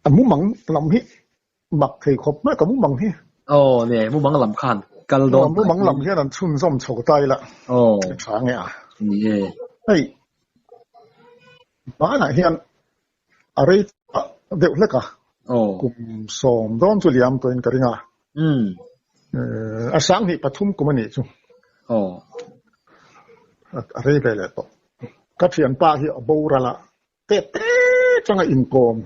A mumang lam hi mak thei khawp mai ka mumang hi. Aw ne mumang lam khan kal dawn. Mumang lam hian an chhunzawm chho ta ila. Aw. Tha nge a. Ni e. Hei banah hian a rei deuh hlek a. Aw. Kum sawm dawn chu liam tawhin ka ring a. Umm. A sang hnih pathum kum a nih chu. Aw. A rei ve leh tawh. Ka thianpa hi a boral a. Teh te changa inkawm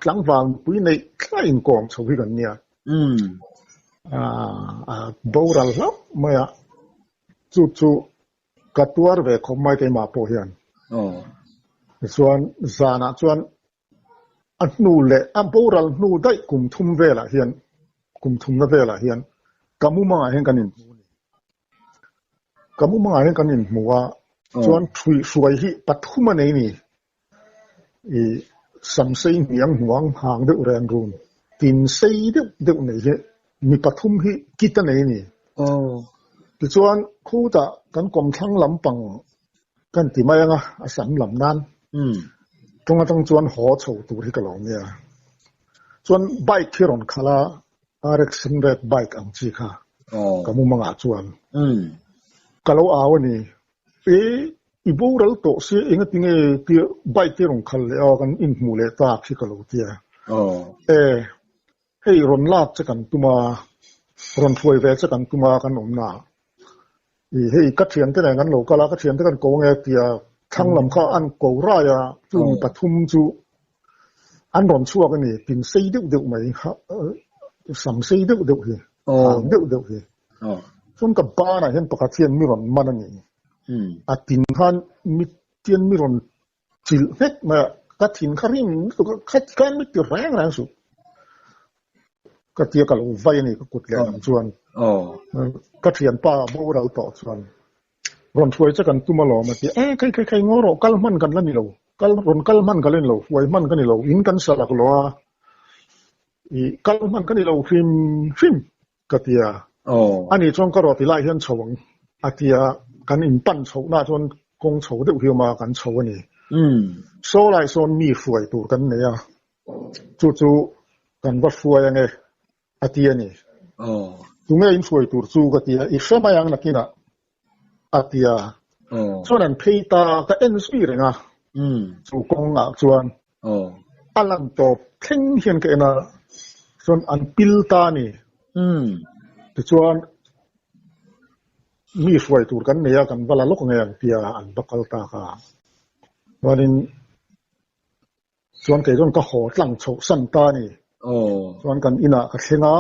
tlangval nupui neih thlenga inkawm chho hi kan nia. A boral hlauh mai a, chu chu ka tuar ve khawp mai keimah pawh hian. Tichuan zanah chuan a hnu leh a boral hnu daih kum thum velah hian kum thumna velah hian ka mumangah hian kan inhmu a ni. Ka mumangah hian kan inhmu a, chuan ṭhui hruai hi pathum a nei ni. I sam sei hniang hnuang hang deuh ren run, tin sei deuh deuh nei hi mi pathum hi kit a nei ni. Tichuan khutah kan kawmthlang lampang kan ti mai ang a, a sam lam nan. Ṭawng aṭang chuan haw chho tur hi ka lo nia. Chuan bike hi rawn khalh a, RX 100 bike ang chi kha ka mumangah chuan ka lo au a ni. E, i boral tawh sia engati nge tia bike te rawn khalh leh a kan inhmuh leh tak hi ka lo tia. E, hei rawn lak che kan tum a, rawn hruai ve che kan tum a kan awmna ah. I hei ka thiante nen kan lo kal a, ka thiante kan ko nge tia thlang lam kha an ko rai a, chung pathum chu an rawn chhuak a ni, tin sei deuh deuh mai, sam sei deuh deuh hi, hang deuh deuh hi. Chuan ka banah hian pakhat hian mi rawn man a ni. A tin khan mi tian mi rawn chilh nghek mai a, ka thin kha rim lutuk a, kha khan mi ti reng reng suh. Ka tia ka lo vai a ni ka kut leh lam chuan. Ka thianpa boral tawh chuan rawn hruai che kan tum alawm a ti a, e khai khai khai ngaw rawh kal hman kan la ni lo, kal rawn kal hman ka la ni lo, hruai hman ka ni lo, in kan sa lak lo a, i kal hman ka ni lo hrim hrim ka ti a, ani chuan ka rawh ti lai hian chho ang a ti a, kan in pan chhoh na chuan kawng chho deuh hi awm a, kan chho a ni. Saw lai sawn mi hruai tur kan nei a, chu chu kan va hruai ange a ti a ni. Tunge in hruai tur chu ka ti a, i hre mai ang nakinah a ti a, chuan an phei ta ka en zui reng a, chu kawngah chuan a lan tawp thleng hian ka en a, chuan an pil ta a ni. Tichuan mi hruai tur kan nei a, kan va la lawk ngei ang tia an va kal tak a, chuanin Chuan kei chuan ka haw tlang chhoh san ta a ni. Chuan kan inah ka thleng a,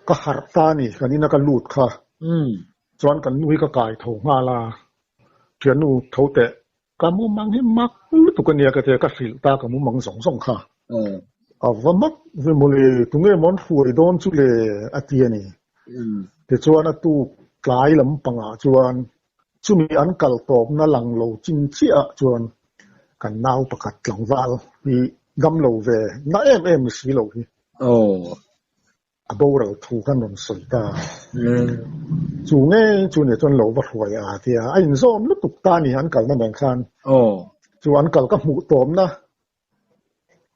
ka harh ta a ni, kan ina ka lut kha. Chuan kan nu hi ka kai tho nghal a, thiannu tho teh, ka mumang hi mak lutuk a nia ka ti a, ka hrilh ta ka mumang zawng zawng kha. A va mak ve mawle, tunge maw an hruai dawn chu le a ti a ni. Tichuan a tuk tlai lampangah chuan Chumi an kal tawpna lang lo chin chiah ah chuan kan nau pakhat tlangval hi dam lo ve na em em ni si lo hi. A boral thu khan rawn sawi ta. Chu nge chu nia chuan lo va hruai a tia a inzawm lutuk ta ni an kalna nen khan. Chu an kal ka hmuh tawpna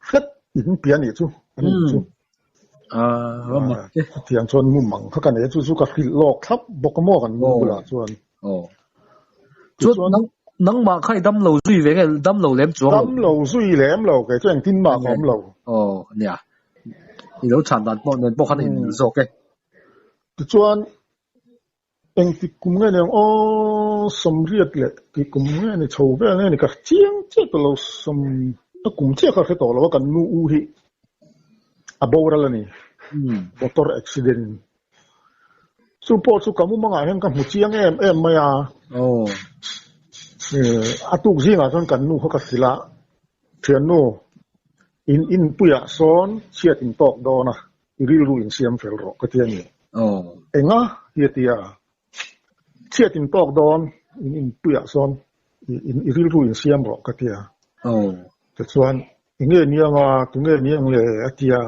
Hret in piah nih chu an in chu. Hetiang chuan mumang kha ka nei a, chu chu ka hrilh lawk thlap bawk a maw kan nu bulah chuan. Chuan nangmah kha i dam lo zui ve nge dam lo lem chuang lo? Dam lo zui lem lo kei chu engtin mah ka awm lo. Aw nia, i lo chhan dan pawh nen pawh khan a inmil zawk e. Tichuan Engtik kum nge ni ang aw, sawmriat leh tih kum nge ni chho vel nge ni ka chiang chiah tawh lo, sawm a kum chiah kha hre tawh lo a kan nu u hi a boral a ni, motor accident in. Chu pawh chu ka mumangah hian ka hmu chiang em em mai a, a tuk zingah chuan kan nu kha ka hrilh a, thiannu in inpuiah sawn chhiat in tawk dawn a, I rilru in siam fel rawh ka ti a ni. Enga hi a ti a, chhiat in tawk dawn in inpuiah sawn i rilru in siam rawh ka ti a. Tichuan enge niang a, tunge niang le a ti a,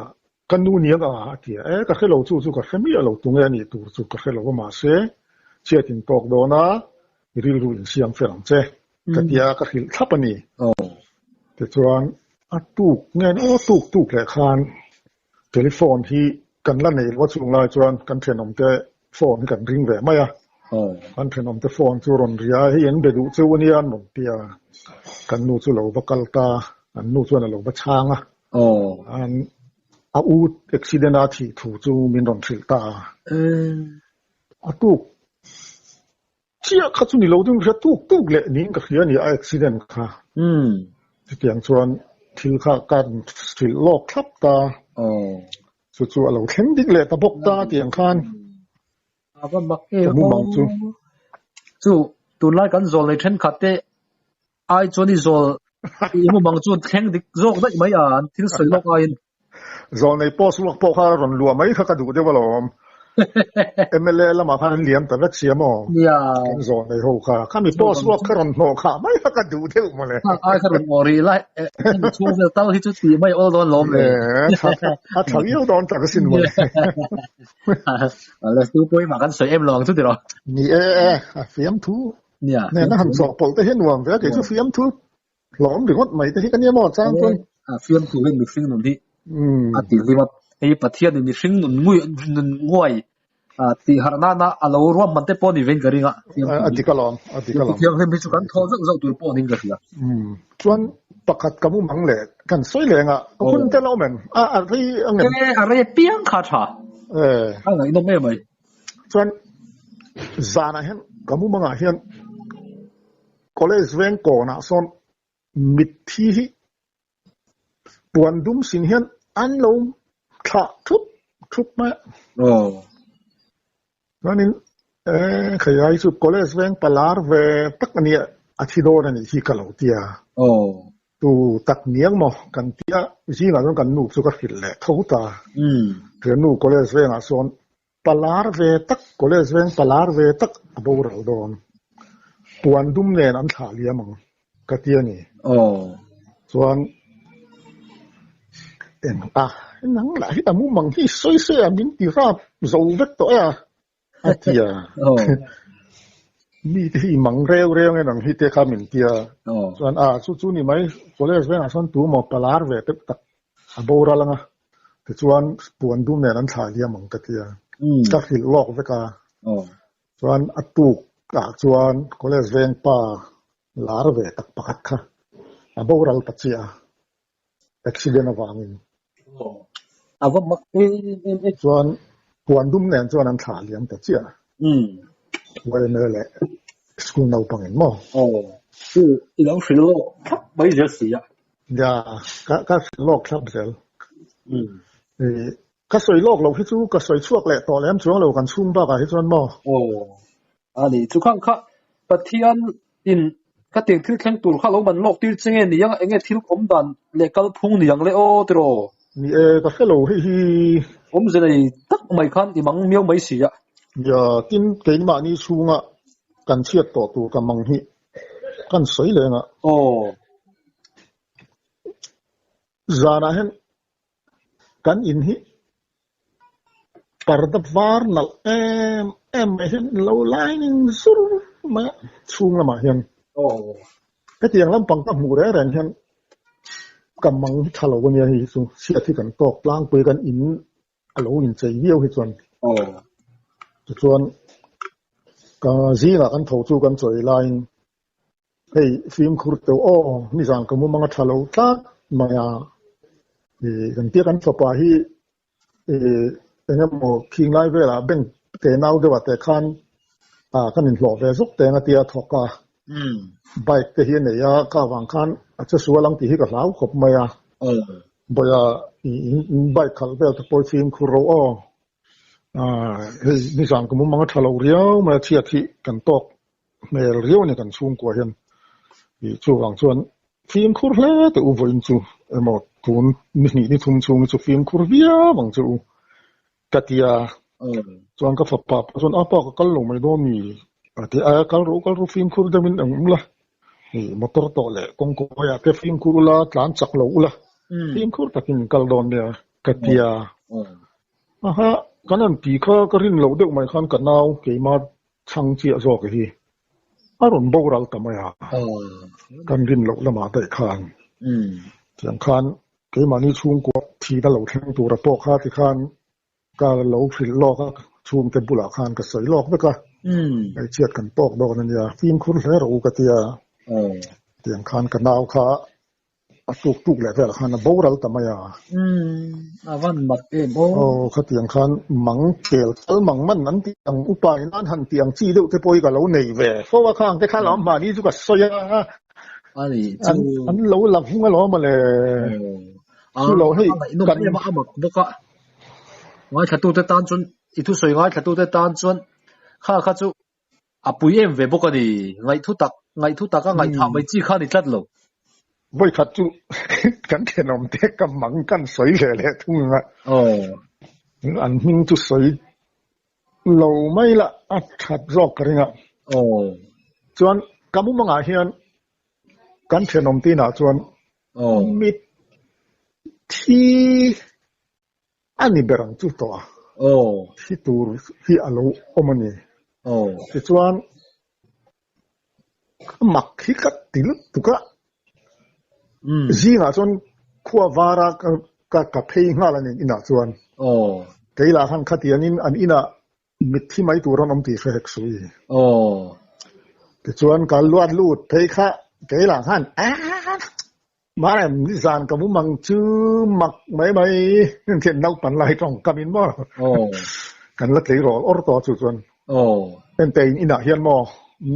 ka nu niang a a ti a, e ka hre lo chu chu ka hre miah lo tunge a nih tur chu ka hre lo a mahse chhiat in tawk dawn a i rilru in siam fel ang che ka ti a, ka hrilh thlap a ni. Tichuan. A tuk nge ni aw tuk tuk leh khan telephone hi kan la nei lo a chung lai chuan kan thenawm te phone hi kan ring ve mai a. Kan thenawm te phone chu rawn ri a, hei an be duh cheu ania an rawn ti a. Kan nu chu lo va kal ta, an nu chuan a lo va chhang a. An a u accident a thih thu chu min rawn hrilh ta a. A tuk Chiah kha chu ni lo ding hria tuk tuk leh niin ka hria a ni a accident kha. Chutiang chuan thil kha ka hrilh lawk thlap ta. Chu chu a lo thleng dik leh ta bawk ta tiang khan. A va mak em aw. Mumang chu. Chu tunlai kan zawl nei thenkhat te ai chuan i zawl i mumang chu thleng dik zawk daih mai a an thil sawi lawk aiin. Zawl nei post ruak pawh kha rawn luah mai kha ka duh deuh alawm. MLA lamah khan an liam ta vek sia maw? Nia. Kan zawl nei ho kha. Khami post ruak kha rawn hnawh khah mai kha ka duh deuh mawle. Ai kha rawn aw rih lai hemi chhung vel tal hi chu tih mai awl dawn lawm le. A tha viau dawn tak asin mawle. Le tu pawimah kan sawi em lo ang chu tiraw? Ni e e, a fiamthu. Nia. Nena han chawhpawlh te hi nuam ve a, kei chu fiamthu Hlawm ringawt mai te hi ka nia maw chang chuan. A fiamthu hian mihring nun hi a ti hlim a, hei Pathian in mihring nun ngui nun nguai tih harh nana a lo ruahman te pawh ni vein ka ring a. A dik alawm, a dik alawm. Thianghlim hi chu kan thaw zauh zauh tur pawh niin ka hria. Chuan pakhat ka mumang leh kan sawi leng a, ka hun tel a awm em? A a rei ang em? E, a rei apiang kha a tha. E. A ngaihnawm em mai. Chuan zanah hian ka mumangah hian College veng kawnah sawn mitthi hi puan dum sin hian an lo thlah thup thup mai a. Chuanin eh khei ai chu college veng palar ve tak a nia a thi dawn a nih hi ka lo ti a. Tu tak niang maw kan ti a, zingah chuan kan nu chu ka hrilh leh tho ta. Thiannu college vengah sawn Palar ve tak, college veng palar ve tak a boral dawn. Puan dum nen an thlah liam ang ka ti a ni. Chuan eng a, nang lah hi a mumang hi sawi sawi a min ti rap zo vek tawh e a, a ti a. Mi te hi i mang reu reu nge nang hi te kha min ti a. Chuan a, chu chu ni mai, college vengah sawn tu maw palar ve teuh tak a boral ang a, tichuan puan dum nen an thlah liam ang ka ti a, ka hrilh lawk vek a, chuan a tuk ah chuan college veng pa lar ve tak pakhat kha a boral ta chiah a, accident avangin. A va mak em em e. Chuan puan dum nen chuan an thlah liam ta chiah a, YMA leh school naupangin maw. Aw, chu i lo hrilh lawk thlap mai zel si a. Nia, ka ka hrilh lawk thlap zel. Ka sawi lawk loh hi chu ka sawi chhuak leh tawh lem chuang lo kan chhung bakah hi chuan maw? Aw, a ni. Chu khang kha Pathian in ka tiang thil thleng tur kha lo man lawk tir che nge ni ang, enge thil awm dan leh kalphung ni ang le aw tiraw? Ni e, ka hre lo hei hi. Awmze nei tak mai khan i mang miau mai si a. Nia, tin keimahni chhunga kan chhiat tawh tur ka mang hi Kan sawi leng a. Aw. Zanah hian kan in hi parda var nalh em em mai hian lo lining zur mai a chhung lamah hian. Aw. Hetiang lampang ka hmuh reng reng hian ka mang hi tha lo ania hei hi chu chhiat hi kan tawk tlangpui kan in a lo inchei viau hi chuan. Aw. Tichuan ka zingah kan tho chu kan chawi laiin hei fimkhur teuh aw nizan ka mumang a tha lo tlat mai a ih kan tia kan fapa hi ih eng emaw khing lai velah bank te nau deuh ah te khan ah kan inhlawh ve zawk teng a tia thawk a bike te hi a nei a ka vang khan a che sual ang tih hi ka hlau khawp mai a. Bawiha in bike khalh vel te pawh i fimkhur ro aw. Hei nizan ka mumang a tha lo riau mai a chhiat hi kan tawk hmel riau a ni kan chhungkua hian. Ih chuvang chuan fimkhur hle teh u vawiin chu emaw tun ni hnih ni thum chhung hi chu fimkhur viau ang che u ka ti a. Chuan ka fapa pawh chuan a pa ka kal lo mai dawn mi a ti a, kal rawh u kal rawh u fimkhur deuhin eng awm la. Ih motor tawh leh kawngkawiah te fimkhur ula tlan chak lo ula fimkhur takin kal dawn nia ka ti a. Aha, kan han ti kha ka rin loh deuh mai khan ka nau keima chhang chiah zawk hi a rawn boral ta mai a, kan rin loh lamah daih khan. Tiang khan keimahni chhungkua thihna lo thleng tura pawh kha tikhan ka lo hrilh lawk a, chhungte bulah khan ka sawi lawk vek a, hmeichhiat kan tawk dawn a nia, fimkhur hle rawh u ka ti a, tiang khan ka nau kha a tuk tuk leh velah khan a boral ta mai a. A van mak em aw. Aw, khatiang khan mang kel kal mang man an tih ang upa in an han tih ang chi deuh te pawh hi ka lo nei ve fo a, khang te kha lo mahni chu ka sawi a. A ni chu. An lo la vung alawm a le. Chu lo hei kan a mak bawk a. Ngaithlatute tan chuan i thusawi ngaithlatute tan chuan kha kha chu a pui em ve bawk a ni. Ngaihthu tak ngaihthu taka ngaihthah mai chi kha a ni tlat lo. Vawikhat chu kan thenawm te ka mang kan sawi leh leh thung ang a. An hming chu sawi lo mai la a that zawk ka ring a. Chuan ka mumangah hian kan thenawm te inah chuan mit thi a ni ber ang chu tawh a. Thi tur hi a lo awm a ni. Tichuan ka mak hi ka ti lutuk a. Zingah chuan khua vara ka ka phei nghal a ni inah chuan. Kei lah khan khatiangin an inah mitthi mai tur an awm tih hre hek suh i. Tichuan ka luat lut phei kha kei lah khan aah Mahse nizan ka mumang chu mak mai mai thian naupan lai tawngkam in maw kan la tleirawl awr tawh chu chuan ente in inah hian maw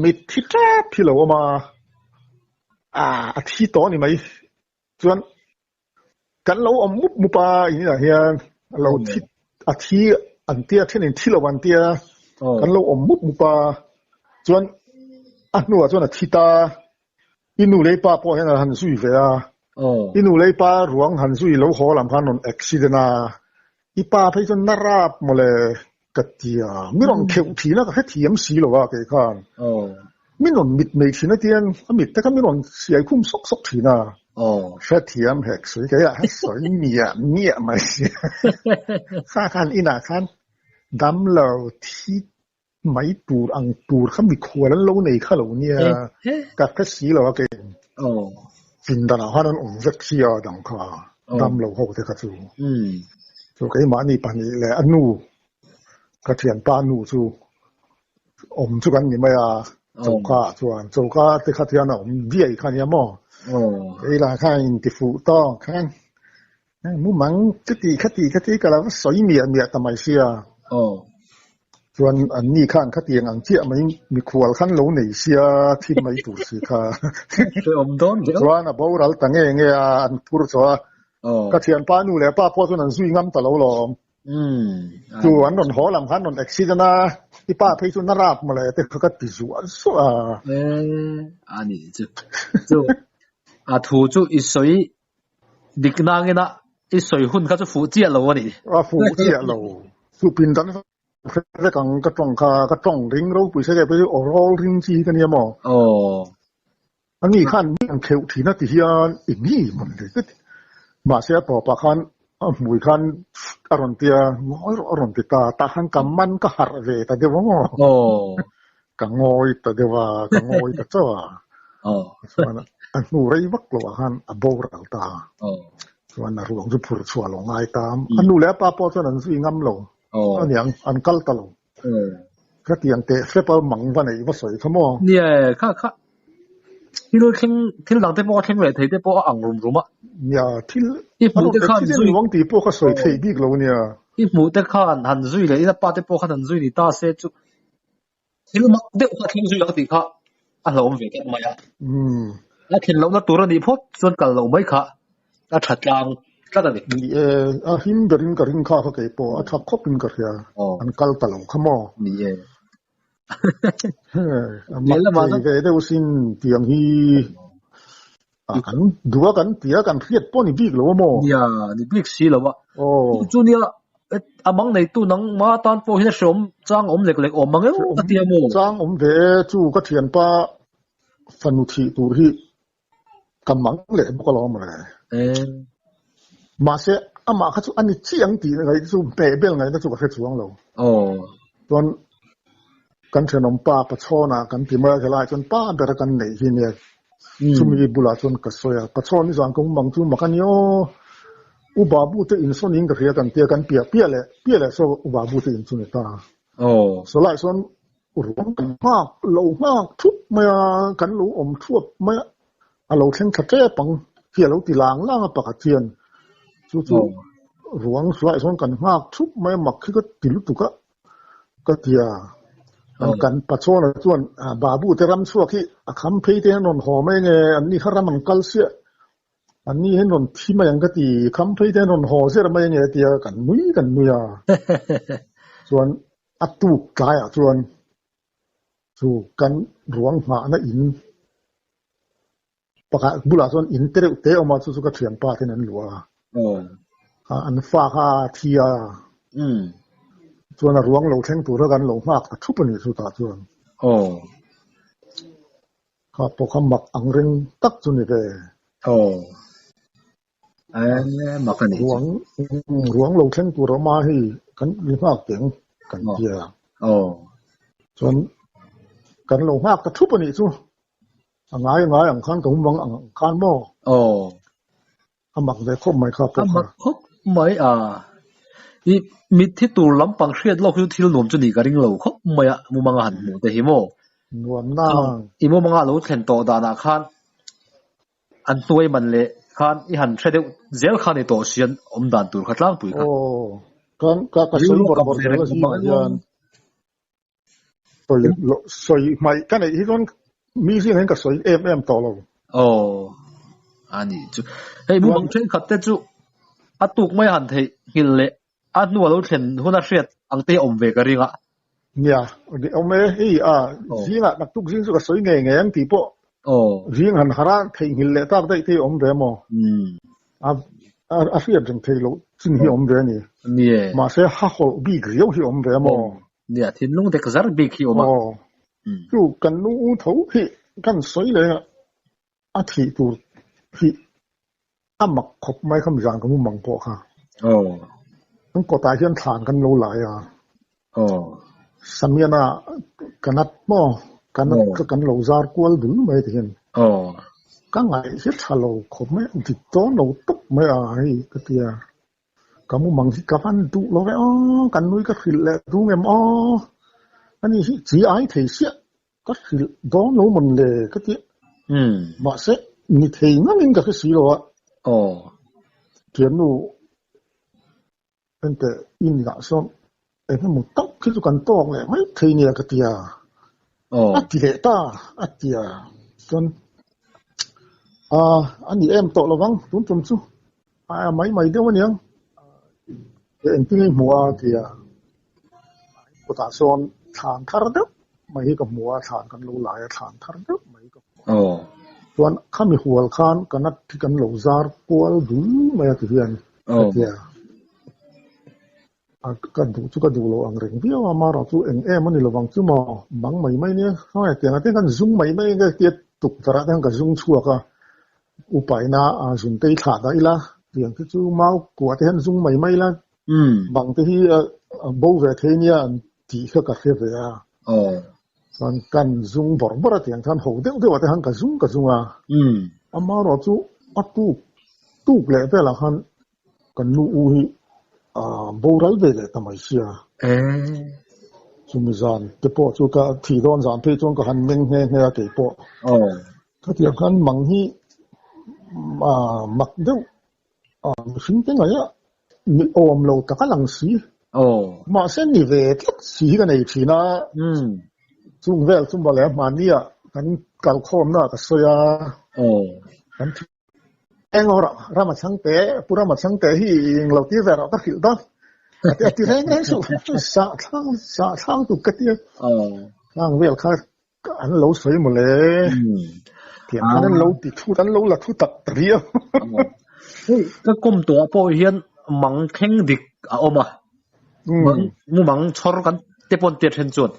mit thi tep hi lo awm a, a thi tawh a ni mai chuan kan lo awm mup mup a in inah hian a lo thi a thi an tia thenin thi lo an tia kan lo awm mup mup a chuan a hnuah chuan a thi ta. I nu lei pa pawh hian a han zui ve a, i nu lei pa ruang han zui lo haw lam khan rawn accident a, i pa phei chuan na rap mawle ka ti a, mi rawn kheuh thin a ka hrethiam si lo a kei khan, mi rawn mit nei thin a tiang a mit te kha mi rawn siai khum sawk sawk thin a, hrethiam hek sawi kei ah sawi miah miah mai sia, kha khan inah khan damlo thi Mai tur ang tur kha mikhual an lo nei kha lo nia, ka hre si lo a kei. Pindanah khan an awm vek sia dang kha, dam lo ho te kha chu. Chu keimahni pahnih leh a nu, ka thianpa nu chu awm chu kan ni mai a, choka ah chuan. Choka te kha chuan a awm viai kha nia maw. Kei lah khan intifuh tawk khan Mumang ka tih kha tih kha tih ka lo sawi miah miah ta mai sia. Chuan an ni khan khatiang ang chiah mai mikhual khan lo nei sia thim mai tur si kha. Chuan a boral ta nge nge a an phur chawh a. Ka thianpa nu leh pa pawh chuan an zui ngam ta lo lawm. Chu an rawn haw lam khan rawn accident a, i pa phei chu na rap mawle te kha ka ti zuah zuah a. A nih chu. Chu a thu chu i sawi Dik nangin a i sawi hun kha chu fuh chiah lo a ni. A fuh chiah lo. Chu pindan hre vek ang ka tawng kha, ka tawng ring ropui se ke pawh aw rawl ring chi hi ka nia maw? Aw. A ni khan mi ang kheuh thin a ti hian i mi mawn le ka ti. Mahse a tawpah khan a hmui khan a rawn ti a, ngawi rawh a rawn ti ta, tah khan ka man ka harh ve ta deuh ang aw. Aw. Ka ngawi ta deuh a, ka ngawi ta chauh a. Chuan a hnu rei vak lo ah khan a boral ta. Chuan a ruang chu phur chhuah lo ngai ta. A nu leh a pa pawh chuan an zui ngam lo. Aniang, an kal ta lo. Khatiang teh hrep a mang va neih va sawi kha maw? Nia, kha kha. Thil thleng, thil dang te pawh a thleng leh thei te pawh a ang rum rum a. Nia, thil, I hmuh te khan zui. Ruang tih pawh ka sawi thei bik lo nia. I hmuh te khan han zui leh in a pa te pawh khan han zui ni ta se chu. Thil mak deuh kha thleng zui ang tih kha a hlauhawm ve tlat mai a. A thlen lohna tur a nih phawt chuan kal loh mai kha a tha tlang tlat a ni. Ni e, a him berin ka ring kha kha kei pawh a tha khawpin ka hria. An kal ta lo kha maw? Ni e. A mak thei ve deuh sin tiang hi a kan duh a kan tia kan hriat pawh ni bik lo a maw? Nia, ni bik si lo a. Chu chu nia a mang neitu nangma tan pawh hian a hreawm chang awm lek lek awm mang emaw ka ti a maw? Chang awm ve e, chu ka thianpa fanu thih tur hi ka mang leh bawk alawm mawle. Mahse amah kha chu a ni chiah ang tih ngaih chu hmeh bel ngaihna chu ka hre chuang lo. Chuan kan thenawm pa Pachhawnah kan ti mai a, helaiah chuan pa bera kan neih hi nia. Chumi bulah chuan ka sawi a, ka chhawn nizan ka mumang chu mak a ni aw, U Babu te in sawn in ka hria kan tia kan piah piah leh piah leh saw U Babu te in chu ni ta. Sawlai sawn ruang kan nghak lo nghak thup mai a, kan lo awm thuap mai a, a lo thleng thla tep ang hi a lo ti lang lang a pakhat hian chu chu ruang sawlai sawn kan nghak thup mai a mak hi ka ti lutuk a. Ka ti a, an kan Pachawna chuan Babu te ram chhuak hi a kham phei te hian rawn haw mai nge, an ni kha ram an kal siah, an ni hian rawn thi mai ang ka ti, kham phei te hian rawn haw zer mai nge a ti a, kan nui kan nui a. Chuan a tuk tlaiah chuan chu kan ruang nghahna in pakhat bulah chuan in te reuh te awm a, chu chu ka thianpa ten an luah a. An fa kha a thi a, chuan a ruang lo thleng tura kan lo nghak ta thup a ni chutah chuan. Kha pawh kha mak ang reng tak chu ni ve. Mak a ni chu. Ruang lo thleng tur a awm a hei kan ni nghak teng kan ti a. Chuan kan lo nghak ta thup a nih chu. A ngai ngai ang khan ka hum ang ang khan maw? Aw. A mak ve khawp mai kha pawh kha. A mak khawp mai a. I mitthi tur lampang hriat lawk hi chu thil nuam chu nih ka ring lo khawp mai a, mumanga han hmuh te hi maw? Nuam na. I mumanga lo thlen tawh danah khan an hnuai man leh khan i han hre deuh zel kha ni tawh si an awm dan tur kha tlangpui kha. Aw. Kan ka ka sawi bawrh bawrh zel a zingah hian. Sawi loh sawi hmaih ka neih hi chuan mi zingah hian ka sawi em em tawh lo. Aw a nih chu. Hei mumang thenkhat te chu a tuk mai han theih nghilh leh a hnua lo thlen hun a hriat ang te hi a awm ve ka ring a. Nia, awm e, hei a zingah naktuk zing chu ka sawi ngei ngei ang tih pawh zing han harh a theihnghilh leh tak daih te hi a awm ve maw? A a hriat reng thei loh chin hi a awm ve a ni. Mahse ha hawlh bik riau hi a awm ve maw? Nia, thinlung dek zar bik hi awm a. Aw. Chu kan nu tho hi kan sawi leh a, a thih tur hi a mak khawp mai kha mizan ka mumang pawh kha. Aw. Kan kawtah hian thlan kan lo lai a. Aw. Samiana kanat maw? Kanat kha kan lo zar kual dul mai ti hian. Aw. Ka ngaih hi tha lo khawp mai a, dik dawn lo tawp mai a hei ka ti a. Ka mumang hi ka van duh lo ve aw, kan nui ka hrilh leh dung em aw, ani hi chi ai thei siah ka hrilh dawn lo mawn le ka ti a, mahse ni thei ngangin ka hre si lo a. Aw. Thiannu enteh i nihah sawn engemaw tak hi chu kan tawk leh mai thei nia ka ti a, a ti leh ta a ti a, chuan a ni em tawh lovang tun tum chu. A mai mai deuh aniang. Engtin nge i hmu a ti a, kutah sawn thlan thar deuh mai hi ka hmu a, thlan kan lo lai a, thlan thar deuh mai hi ka hmu a. Chuan khami hual khan ka nat hi kan lo zar kual dul mai a ti hian ka ti a. Ka duh chu ka duh lo ang reng viau a, amaherawh chu eng em a ni lovang chu maw, bang mai mai nia, hawai tiang ah te khan zung mai mai ka tia tukverh ah te khan ka zung chhuak a, upaina zun te hi thlah dah ila, tiang te chu mau kuah te hian zung mai mai ila, bang te hi a bo ve thei nia an tih kha ka hre ve a, chuan kan zung bawrh bawrh a tiang khan ho deuh deuh ah te khan ka zung ka zung a, amaherawh chu a tuk tuk leh velah khan Kan nu u hi a boral ve leh ta mai sia. Chumi zan te pawh chu ka thih dawn zan phei chuan ka han meng nghe nghe a kei pawh. Khatiang khan mang hi mak deuh mihring te ngaih a ni awm lo tak a lang si. Mahse ni ve tlat si hi ka nei thin a. Chung vel chu mawle hmanni ah kan kalkhawmna ah ka sawi a. Kan Eng aw Rama Chhangte, Pu Rama Chhangte hi eng lo tir ve rawh ka hrilh dawn. A ti a ti reng reng suh. Sah thlang sah thlang tuk ka tia. Khang vel kha an lo sawi mawle. Tiang khan an lo ti thut an lo la thu tak ta viau. Hei ka kawm tawh ah pawh hian mang thleng dik a awm a. Mang mumang chhawr kan te pawn tia then chuan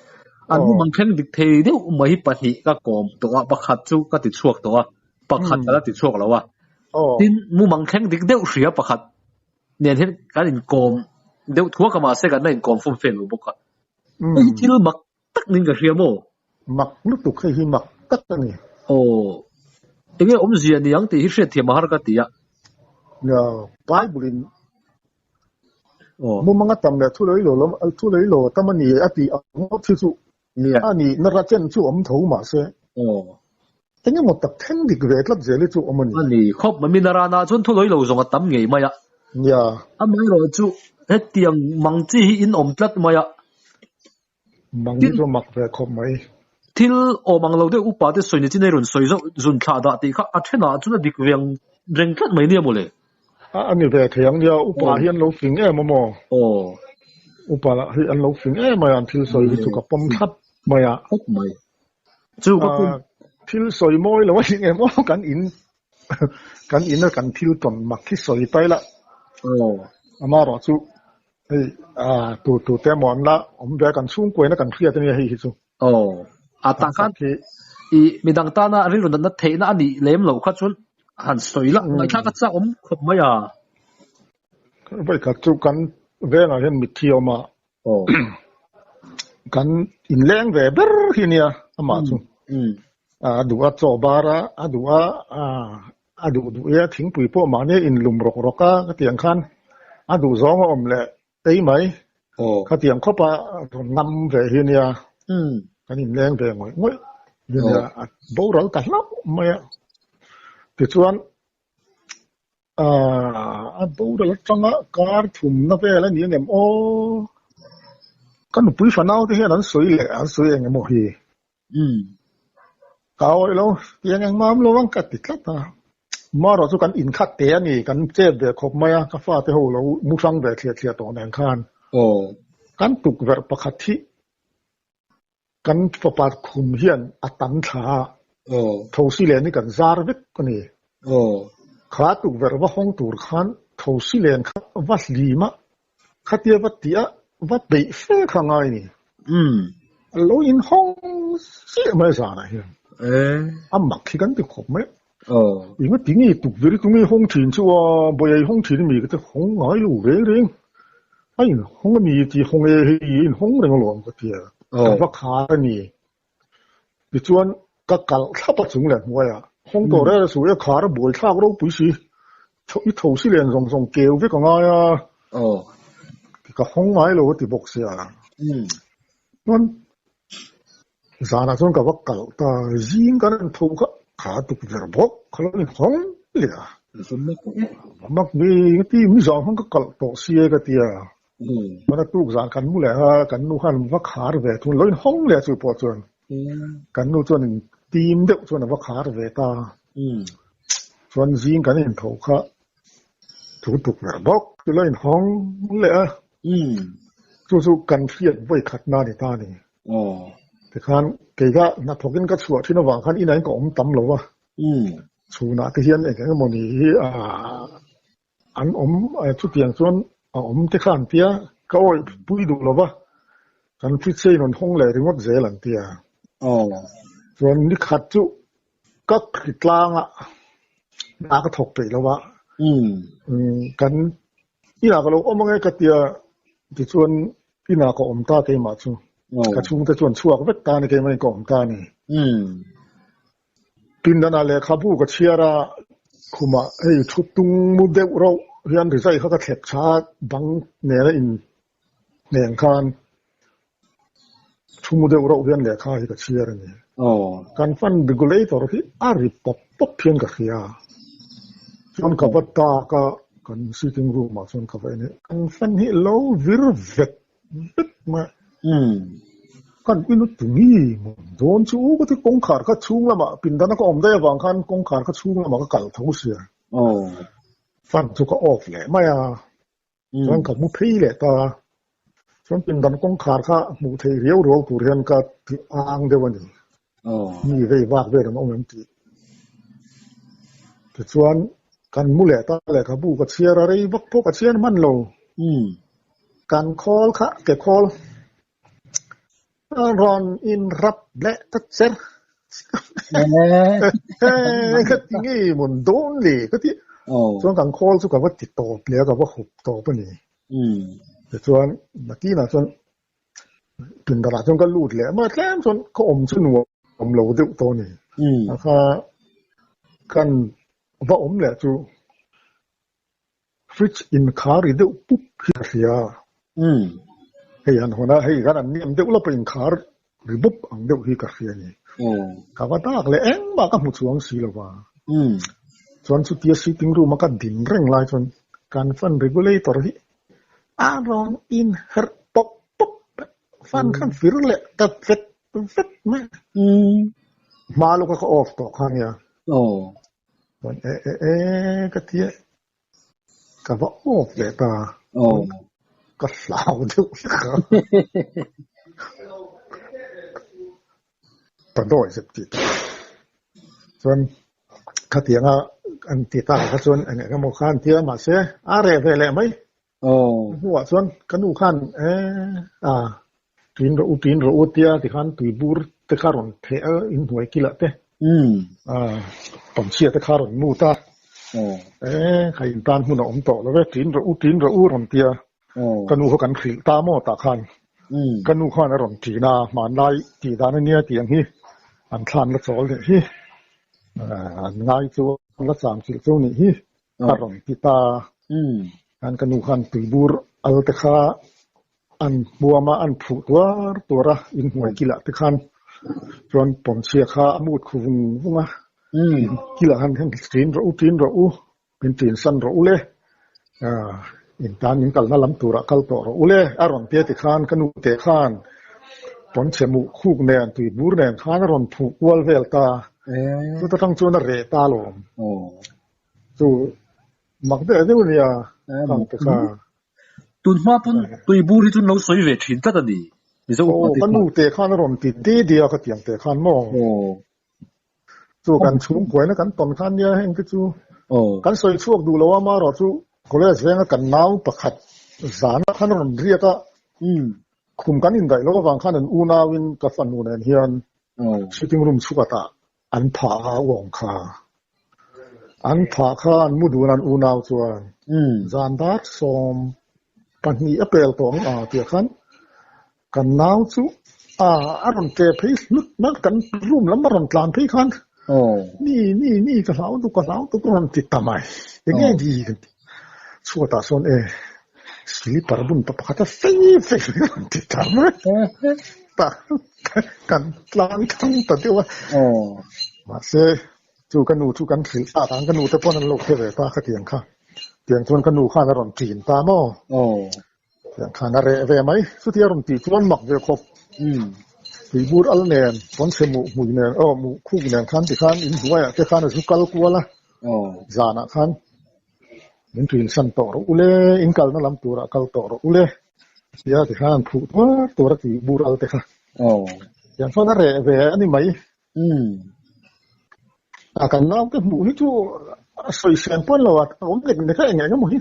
an mumang thleng dik thei deuh mai pahnih ka kawm tawh a pakhat chu ka ti chhuak tawh a. Pakhat ka la ti chhuak lo a. Tin, mumang thleng dik deuh hria pakhat nen hian kan inkawm deuh thuak a mahse kan la inkawm fum fel lo bawk a. Hei hi thil mak tak niin ka hria maw? Mak lutuk hei hi mak tak a ni. Aw. Enge awmzia ni ang tih hi hriatthiam a har ka ti a. Nia, Bible in mumanga tam leh thu lei lo lam thu lei lo tam a ni a tih ang ngawt hi chu a nih na rachen chu awm tho mahse engemaw tak thleng dik ve tlat zel hi chu awm a ni. A ni khawp mai, mi naranah chuan thu lei lo zawng a tam ngei mai a. Nia. Amaherawhchu chu hetiang mang chi hi in awm tlat mai a. Mang hi chu mak ve khawp mai. Thil awm ang lo deuh upa te sawi ni chin a i rawn sawi zauh zun thlah dah tih kha a thenah chuan a dik ve ang reng tlat mai nia mawle. A ni ve thei ang nia, upa hi an lo fing em a maw? Aw. Upa lah hi an lo fing em mai a, an thil sawi hi chu ka pawm thlap mai a. Khawp mai. Chu ka pawm. Thil sawi mawi lo a ni em aw kan in kan in a kan thil tawn mak hi sawi ta ila. Aw. Amaherawh chu Hei ah tu tu te emaw an la awm ve a, kan chhungkuaina kan hriat ania hei hi chu. Aw, a tah khan i midang tana rilru natna theihna a nih lem loh kha chuan han sawi la, ngaihthlak a chak awm khawp mai a. Vawikhat chu kan vengah hian mitthi a awm a, kan inleng ve ber hi nia amah chu. A duh a chaw bar a, a duh a A duh duh e, thingpui pawh mahni a inlum rawk rawk a, khatiang khan a duh zawng a awm leh tei mai. Khatiang khawp a rawn ngam ve hi nia, kan inleng ve ngawih ngawih hi nia, a boral ta hlauh mai a. Tichuan a boral atanga kar thumna vel a ni angem aw, ka nupui fanau te hian an sawi leh an sawi eng emaw hi. Ka awih lo, tiang engmah awm lo ang ka ti tlat a. Marawh chu kan inkhat te a ni, kan chep ve khawp mai a, ka fate ho lo mu hrang ve thliah thliah tawh nen khan. Kan tukverh pakhat hi kan fapa khum hian a tam thla a, thosi len hi kan zar vek a ni. Kha tukverh va hawng tur khan thosi len kha va hlim a, Khatia va tih a, va peih fe kha ngai ni. A lo inhawng chiah mai zanah hian. A mak hi kan ti khawp mai. Eng a ti nge tukverh hi tunge hawng thin chu a, Bawihei hawng thin a mi ka ti hawng ngai lo reng reng. A inhawng a mi ti hawng e hei a inhawng reng alawm ka ti a. Ka va khar a ni. Tichuan ka kalh thlap a chung leh hnuaiah hawng tawh reng reng suh e khar a buai thlak ropui si i tho si len zawng zawng keu vek a ngai a ka hawng ngai lo a ti bawk sia chuan zanah chuan ka va kalh ta zing kan rawn tho kha kha tukverh bawk kha lo inhawng leh a mak ve ti mizang khan ka kalh tawh sia ka tia. Hmana tuk zan kan mu leh a, kan nu khan va khar ve thung, lo inhawng leh chu pawh chuan kan nu chuan in tim deuh chuan a va khar ve ta. Chuan zing kan intho kha thu tukverh bawk chu lo inhawng leh a, chu chu kan hriat vawi khatna a ni ta a ni. Tikhan kei kha hnathawkin ka chhuah thin avang khan inah in ka awm tam lo va, chhunah te hian eng eng emaw ni hi An awm chutiang chuan a awm te kha an tia, ka awih pui duh lo va, kan fridge in rawn hawng leh ringawt zel an tia. Chuan ni khat chu ka thli tlanga hna ka thawk peih lo va, kan inah ka lo awm ange ka tia, tichuan inah ka awm ta keimah chu, ka chhungte chuan chhuak vek ta a ni keimah in ka awm ta a ni. Pindanah lehkhabu ka chhiar a, khumah hei thu tung mu deuh rauh hian rizai kha ka thlep tha a, bang nena in hneng khan thu mu deuh rauh hian lehkha hi ka chhiar a ni. Kan fan regulator hi a ri pawp pawp hian ka hria a, chuan ka va dak a, kan sitting room ah chuan ka va en a, kan fan hi lo vir vek vek mai. Kan inu tu ngi maw dawn chu ka ti kawngkhar kha chhung lamah pindan a ka awm daih avang khan kawngkhar kha chhung lamah ka kal tho sia. Fan chu ka off leh mai a, chuan ka mu phei leh ta a. Chuan pindan kawngkhar kha hmuh theih riau riau tur hian ka ti ang deuh a ni. Mi vei vak vel an awm em tih. Tichuan kan mu leh ta lehkhabu ka chhiar a rei vak pawh ka chhiar hman lo. Kan khawl kha ke khawl rawn in rap leh ta cher. Ka ti ngei mawn dawn le ka ti. Chuan kan khawl chu ka va ti tawp leh a ka va hup tawp a ni. Tichuan nakinah chuan Pindanah chuan ka lut leh mai tlem chuan ka awm chu nuam lo deuh tawh a ni. A kha Kan va awm leh chu fridge inkhar ri deuh pup hi ka hria. Hei han hawn a, hei khan an nem deuh lawpa inkhar ri bup ang deuh hi ka hria a ni. Ka va dak leh engmah ka hmu chuang si lo va. Chuan chutia sitting room a ka din reng lai chuan kan fan regulator hi a rawn inherh pawp pawp a, fan khan fir leh ta vet vet mai a. Hma lawka ka off tawh kha nia. Chuan e e e ka ti a, ka va off leh ta. Ka hlau deuh hlek a. Ta dawi zet tih ta. Chuan khatianga an ti tak kha chuan eng eng emaw kha an ti a, mahse a reh ve leh mai. Hnuah chuan ka nu khan e a tuin rawh u tuin rawh u tia tikhan tuibur te kha rawn theh a inhnuai kilah te a pawmchhia te kha rawn mut a e kha in tan hmun a awm tawh lo ve tuin rawh u tuin rawh u rawn tia ka nu kha kan hrilh ta maw tah khan ka nu khan a rawn ṭin a hmanlai tih dan ania tih ang hi an thlan la chawl leh hi an ngai chu an la cham chilh chu nih hi a rawn ti ta. Khan ka nu khan tuibur al te kha an hmuam a, an phuh tuar tuar a, inhnuai kilah te khan chuan pawmchhia kha a mut khu vung vung a. Kilah khan hian ṭin rawh u, ṭin rawh u, min ṭin san rawh u le, in tan in kalna lam turah kal tawh rawh u le a rawn ti a ti khan ka nu te khan pawmchhia muh khuk nen tuibur nen khan a rawn phuh kual vel ta. Chuta tang chuan a reh ta alawm. Chu mak deuh deuh nia kang te kha. Tun hma pawn tuibur hi chu an lo sawi ve thin tlat a ni. Mizo upa te khan. Aw ka nu te khan a rawn ti de de a ka tiang te khan maw. Chu kan chhungkuaina kan tawn khan nia heng te chu kan sawi chhuak duh lo a amaherawh chu college venga kan nau pakhat zana khan a rawn riak a. Khum kan indaih loh avang khan an unauin ka fanu nen hian sitting room chhuatah An phah a uang kha. An phah kha an mu dun an unau chuan zan dar 12 a pel tawh ang a tih khan kan nau chu a a rawn che phei hlut mai kan room lam a rawn tlan phei khan ni ni ni ka hlau duk ka hlau duk a rawn ti ta mai enge ni kan ti chhuatah sawn e slipper bun pa pakhat a fei fei a rawn ti ta mai ta. Kan tlang thang ta deuh a. Mahse, chu ka nu chu kan hrilh tak ang, ka nu te pawn an lo hre ve ta kha tiang kha. Tiang chuan ka nu khan a rawn ṭin ta maw? Tiang khan a reh ve mai. Chutia a rawn tih chuan mak ve khawp. Tuibur al nen, pawnchhe muh hmui nen, aw muh khuk nen khan tikhan inhnuaiah te khan a zu kal kual a. Zanah khan min ṭin san tawh rawh u le, in kalna lam turah kal tawh rawh u le. Tia ti khan an phuh tuar tuar a tih bur al te kha. Tiang chuan a reh ve a ni mai. A kan nau te hmuh hi chu a sawi sian pawn lo a, a awm nek nek a eng eng emaw hi.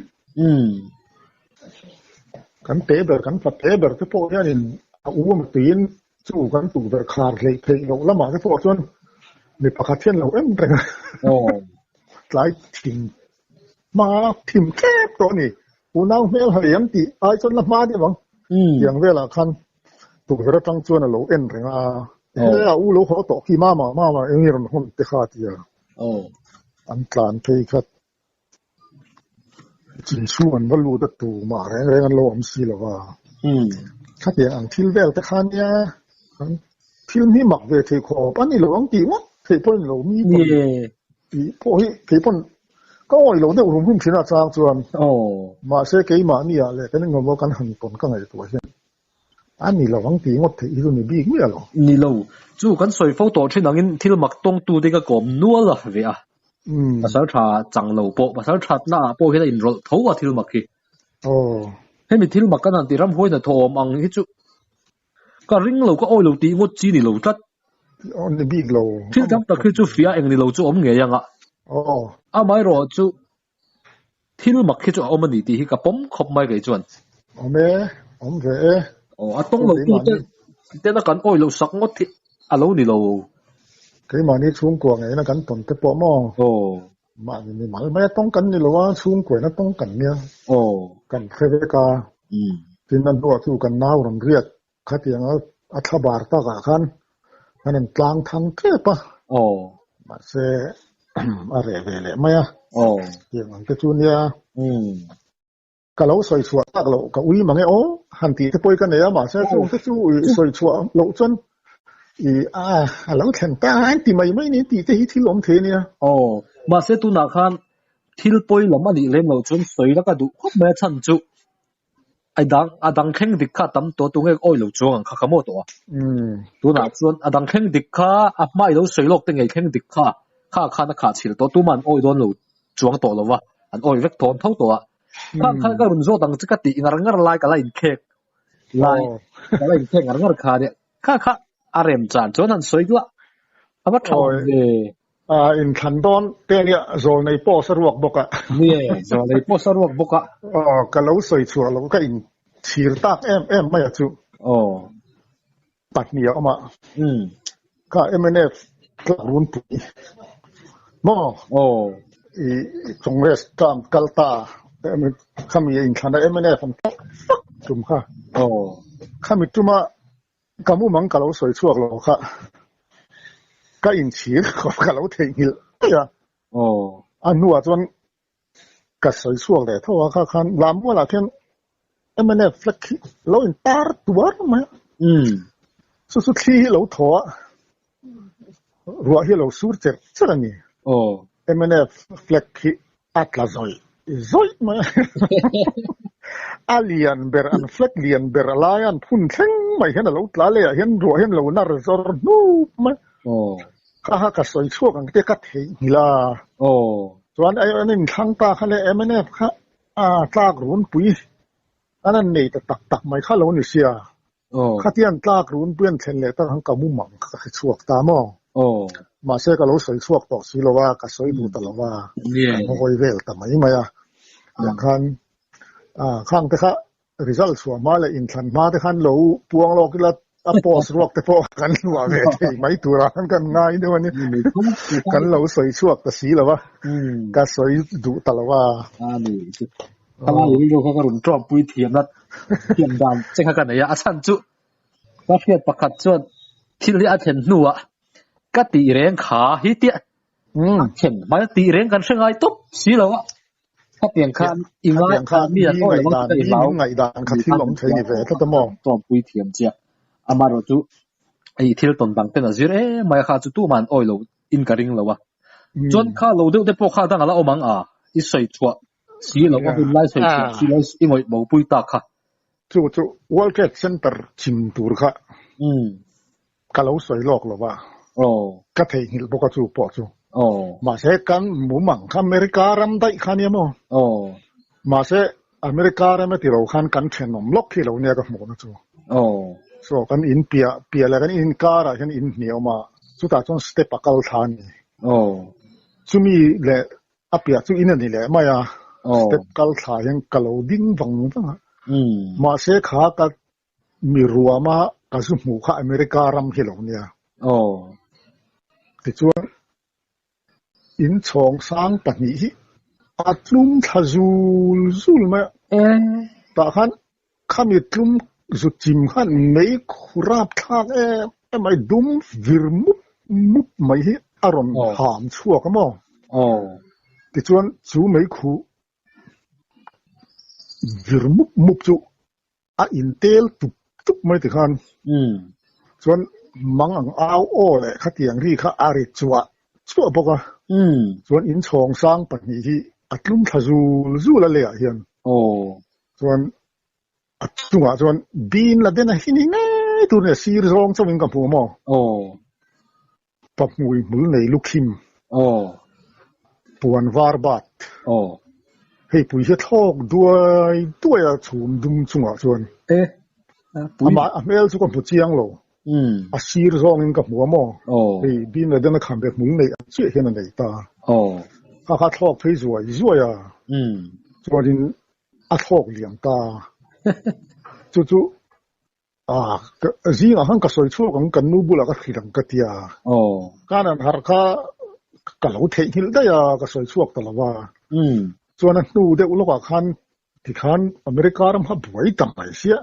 Kan te ber, kan fa te ber te pawh hianin a u emaw tiin chu kan tukverh khar hleih theih loh lamah te pawh chuan mi pakhat hian lo en reng a. Tlai thim hma thim tlep tawh a ni. Unau hmel ha liam tih ai chuan la hma deuh ang. Tiang velah khan tukverh atang chuan a lo en reng a, he a u lo haw tawh khi mama mama eng nge rawn hawn te kha a ti a. An tlan phei kha chin chhung an va lut a tumah reng reng an lo awm si lo va. Khatiang ang thil vel te kha nia thil hi mak ve thei khawp a ni lo ang tih ngawt theih pawh a ni lo mi pawn tih pawh hi kei pawn Ka awih lo deuh rum rum thin a chang chuan mahse keimahni ah leh kan engemaw kan han tawn ka ngaihtuah hian a ni lo ang tih ngawt theih hi chu ni bik miah lo. Ni lo. Chu kan sawi fo tawh thin angin thil mak tawngtu te ka kawm nual a ve a. Pasal tha chang lo pawh pasal thatna ah pawh hian a inrawlh tho a thil mak hi. Hemi thil mak kan han ti ramhuai hnathawh awm ang hi chu ka ring lo ka awih lo tih ngawt chi ni lo tlat. Ni bik lo. Thil tam tak hi chu fiah eng ni lo chu awm ngei ang a. Amaherawh chu thil mak hi chu a awm a ni tih hi ka pawm khawp mai kei chuan. Awm e, awm ve e. Aw, a tawng lo tu te tena kan awih loh sak ngawt hi a lo ni lo. Keimahni chhungkua ngeina kan tawn te pawh maw? Mahni mi mal mai a tawng kan ni lo a, chhungkuaina tawng kan nia. Kan hre vek a. Tin a hnuah chu kan nau rawn riak Khatiang a thlabar takah khan an rawn tlang thang tep a. Mahse, A reh ve leh mai a. Aw. Tiang ang te chu nia. Umm. Ka lo sawi chhuah tak loh ka ui mang e aw han tih te pawh ka nei a mahse chung te chu ui sawi chhuah loh chuan i a a lo thlen ta an ti mai mai ni tih te hi thil awm thei a nia. Aw. Mahse tunah khan thil pawi lam a nih lem loh chuan sawi la ka duh khawp mai a chhan chu a dang a dang thleng dik kha a tam tawh tunge awi lo chuang ang kha ka maw tawh a. Tunah chuan a dang thleng dik kha a hma i lo sawi lawk te ngei thleng dik kha kha khan a khah chhil tawh tuman awi dawn lo chuang tawh lo va an awi vek thawn tho tawh a. Kha kha ka rawn zawt ang che ka tih ngar ngar lai ka la inkhek lai ka la inkhek ngar ngar kha nia kha kha a rem chan chuan han sawi duah a va tha awm ve. A inthlan dawn te nia zawl nei post a ruak bawk a. Ni e, zawl nei post a ruak bawk a. Aw, ka lo sawi chhuah loh ka inchhir tak em em mai a chu. Aw. Pahnih a awm a. Kha mnf tlak runpui maw? Aw. I Congress term kal ta khami inthlana mnf an tlak fak tum kha. Aw. Khami tuma ka mumang ka lo sawi chhuak lo kha ka inchhir khawp ka lo theihnghilh daih a. Aw. A hnuah chuan Ka sawi chhuak leh tho a, kha khan Lammualah khian mnf flag hi lo in tar tuar mai a. Chu chu thli hi lo thaw a, ruah hi a lo sur cherh cherh a ni. Mnf flag hi a tla zawih zawih mai a. A lian ber, an flag lian ber a laia an phun thleng mai hian a lo tla leh ah hian ruah hian lo nar zawr hnup mai. Kha kha ka sawi chhuak ang te ka theihnghilh a. Chuan ai an inthlang ta kha le mnf kha a tlak runpui an an nei ta tak tak mai kha lo ni sia. Khatia an tlak runpui an thlen leh tak ang ka mumang kha ka hre chhuak ta maw. Mahse ka lo sawi chhuak tawh si lo a, ka sawi duh ta lo a, ka ngawi vel ta mai mai a. Tiang khan khang te kha Result chhuah hma leh inthlan hma te khan lo puang lawk ila a post ruak te pawh kan luah ve thei mai tura khan kan ngai deuh a ni. Kan lo sawi chhuak ta si lo va, ka sawi duh ta lo va. A ni, khalai rilru kha ka rawn ṭawmpui thiamna thiam dan che kha ka nei a, a chhan chu ka hriat pakhat chuan thil hi a thlen hnuah ka tih reng kha hi tia a thlen hmai a tih reng kan hre ngai tawp si lo a. Khatiang khan i ngai khan mi an awi lo ang tih hlau. Ngaihdan kha thil awm thei ni ve tlat a maw? Tawmpui thiam chiah. Amaherawh chu hei thil tawn dang ten a zir em mai a kha chu tumah an awi lo in ka ring lo a. Chuan kha lo deuh te pawh kha dang a la awm ang a, i sawi chhuah si lo a hun lai sawi chhuah si lo i ngawih bo pui tak kha. Chu chu World Trade Center chim tur kha Ka lo sawi lawk lo va, ka theihnghilh bawk a chu pawh chu. Mahse kan mumang kha America ram daih kha nia maw? Mahse America ram a ti lo khan kan thenawm lawk khi lo nia ka hmuhna chu. So kan in piah piah leh kan in karah hian in hnih a awm a, chutah chuan step a kal thla a ni. Chumi leh a piah chu in a ni leh mai a, step kal thla hian ka lo ding vang vang a. Mahse kha ka Mi ruama ka zu hmuh kha America ram hi lo nia. Aw. Tichuan, inchhawng sang pahnih hi a tlum thla zul zul mai a. E. Tah khan khami tlum zu chim khan mei khurap thlak em em mai dum vir mup mup mai hi a rawn ham chhuak a maw? Aw. Tichuan, chu mei khu vir mup mup chu A intel tup tup mai ti khan chuan mang ang au aw leh khatiang ri kha a ri chuah chuah bawk a. Chuan inchhawng sang pahnih hi a tlum thla zul zul a leiah hian chuan a chungah chuan Bin Laden a hi ni ngei tur nia sir zawng chauhin ka hmu maw? Pahmui hmul nei lukhim. Puan var bat. Hei pui hi a thlawk duai duai a chhum dum chungah chuan. Amah a hmel chu ka hmu chiang lo. A sir zawngin ka hmu a maw? Hei Bin Laden a khan ve hmul neih ang chiah hian a nei ta. Kha kha thlawk phei zuai zuai a. Chuanin a thlawk liam ta. Chu chu Ah, zingah khan ka sawi chhuak ang, kan nu bulah ka hrilh ang ka ti a. Khan an harh kha ka lo theihnghilh daih a, ka sawi chhuak ta lo va. Chuan a hnu deuh lawkah khan tikhan America ram kha buai ta mai sia.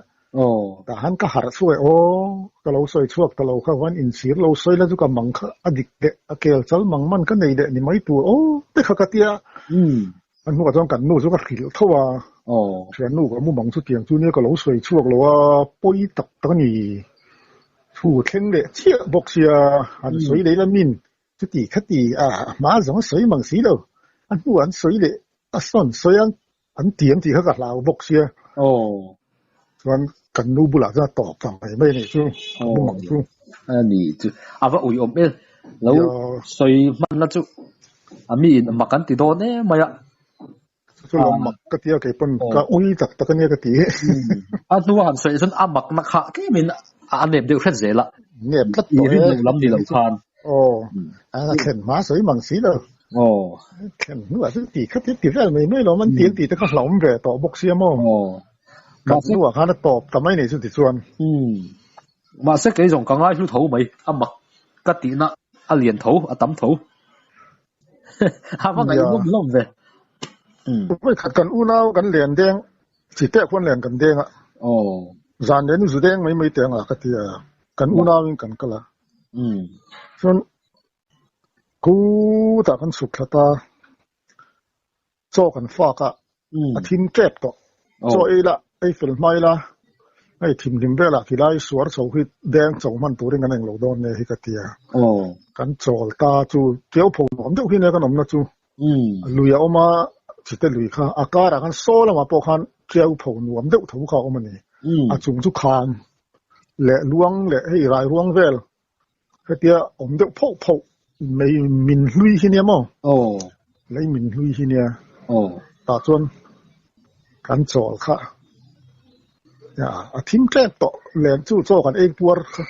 Tah han ka harh chhuak e aw, ka lo sawi chhuak ta lo kha huan inchhir lo sawi la chu ka mang kha a dik leh a kel chal mang man ka nei leh ni mai tur aw te kha ka tia. A hnuah chuan kan nu chu ka hrilh tho a, thiannu ka mu mang chu tiang chu nia ka lo sawi chhuak lo a, pawi tak tak a ni. Thu thleng leh chiah bawk sia, han sawi leh ila min chuti khati a hma zawng a sawi mang si lo, a hnuah an sawi leh a sawn sawi a an ti ang tih kha ka hlau bawk sia. Chuan kan nu bulah chuan a tawp ta mai mai a nih chu, ka mu mang chu. A ni chu, a va uiawm e, lo sawi hman la chu a mi in mak an ti dawn em mai a. Chu lo mak ka tia kei pawn ka ui tak tak a nia ka ti. A hnua han sawi chuan a mak na kha tlemin a nep deuh hret zel a. Nep tlat tawh e. I rin lam ni lo khan. Aw, a thlen hma sawi mang si lo. Aw. Thlen hnuah chuan ti khat hi ti vel mai mai lo, an ti an tih te kha hlauhawm ve tawh bawk sia maw. Aw. Kan hnuah khan a tawp ta mai nei chu tichuan. Mahse kei zawng ka ngai hlu tho mai, a mak ka tihna a lian tho, a tam tho. A va ngaihnawm hlawm ve. Vawi khat kan unau kan len deng, chi teh khuan len kan deng a. Zan len zu deng mai mai teh ang a ka ti a, kan unauin kan kal a. Chuan khutah kan chhuk thla ta, chaw kan fak a, a thim tep tawh. Chaw ei la, ei fel hma ila, hei thimhlim velah tilai suar chho hi deng cho hman turin kan englo dawn nge hi ka ti a. Kan chawl ta chu keu pho nuam deuh hi nia kan awmna chu. Lui a awm a, chite lui kha a karah khan saw lamah pawh khan keu pho nuam deuh tho kha a awm a ni. A chung chu kham leh luang leh hei rai ruang vel Hetia awm deuh phauh phauh mei min hlui hi nia maw? Aw. Lei min hlui hi nia. Aw. Tah chuan kan chawl kha a thim tlek tawh len chu chaw kan ei puar kha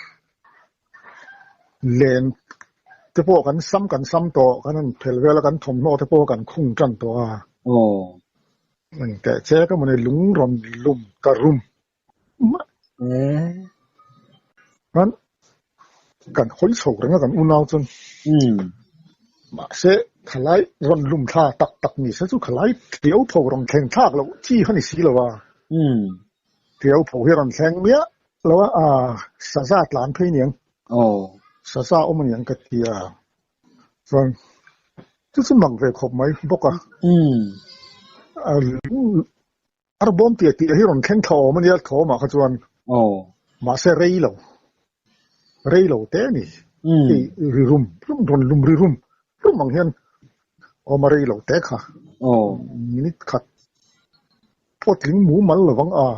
len te pawh kan sam kan sam tawh kan han phel vel a kan thawmhnaw te pawh kan khung tan tawh a. Aw. Engteh che ka mawni lung rawn lum ta rum. Chuan kan hawi chho reng a kan unau chuan mahse khalai rawn lum thla tak tak ni se chu khalai tiau tho rawn thleng thlak loh chi kha ni si lo a, tiau tho hi rawn thleng miah lo a, aa saza tlan phei niang saza awm aniang ka ti a, chuan chu chu mak ve khawp mai bawk a. Arbawm tih tih hi rawn thleng thla awm a nia thawmah kha chuan. Aw. Mahse rei lo. Rei lo te a ni. Hei ri rum rum rawn lum ri rum rum ang hian awm a rei lo te kha. Aw. Minute khat pawh tling mumal lovang a.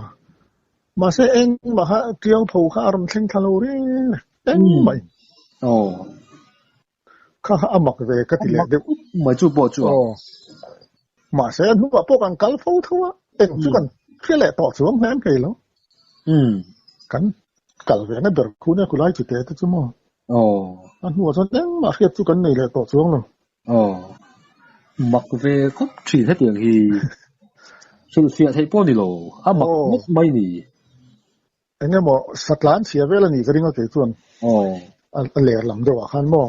Mahse engmah kha tiang pho kha a rawn thleng thla lo reng engmah in. Aw. Kha kha a mak ve ka ti leh deuh. Mai chu pawh chu a. Aw. Mahse a hnuah pawh kan kal fo tho a, eng chu kan hria leh tawh chuang hle thei lo. Kan kal ve na ber khu nia khulai chite te chu maw. Aw. A hnuah chuan engmah hriat chu kan nei leh tawh chuang lo. Aw. Mak ve khawp thin hetiang hi. Hrilhfiah theih pawh ni lo. A mak ngawt mai ni. Eng emaw satlan chhia vel a nih ka ring a kei chuan a ler lam deuh ah khan maw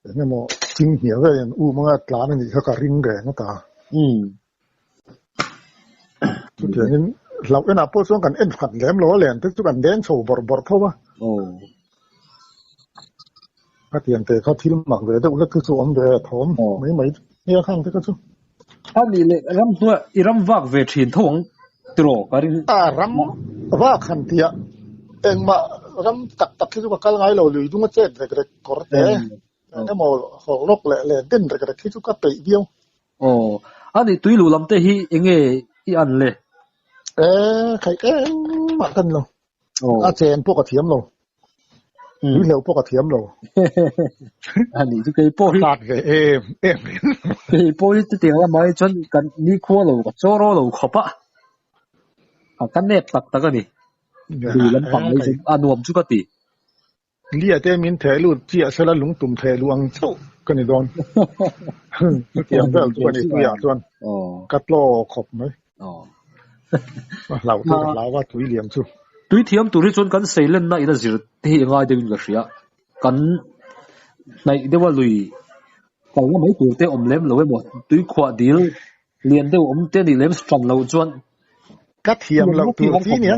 eng emaw ching hniah vel in um anga tlan a nih kha ka ring reng a ta. Chutiangin hlauh enah pawh chuan kan en khat lem lo a len te chu kan deng chho bawrh bawrh tho a. Khatiang te kha thil mak ve deuh hlek te chu awm ve thawm mai mai nia khang te kha chu. A nih leh ram hnuaiah i ram vak ve thin tho ang tiraw ka ring. A ram vak han tih a, engmah ram tak tak hi chu ka kal ngai lo, lui dung a chet rek rek kawr te, eng emaw hawk lawk leh leh den rek rek hi chu ka peih viau. Aw, a nih tui luh lam te hi eng nge i an le? E, khaih engmah ka ni lo. A chen pawh ka thiam lo. Tui hleuh pawh ka thiam lo. A nih chu kei pawh hi. Hlat ve em em. Kei pawh hi chutiang lamah hi chuan kan nikhua lo ka chaw ro lo khawp a. A ka nep tak tak a ni. Lui lampang mai chu a nuam chu ka ti. Lia te min theh lut chiah sela lungtum theh luh ang chauh ka ni dawn. Chutiang vel chu ka ni tuiah chuan ka tlaw khawp mai. A hlauh chu ka hlau a tui liam chu. Tui thiam tur hi chuan kan seilenna in a zir te hi a ngai deuhin ka hria. Kan hnaih deuha lui kalna mai tur te awm lem lo emaw tui khuah dil lian deuh awm te nih lem hran loh chuan. Ka thiam loh tur chi nia.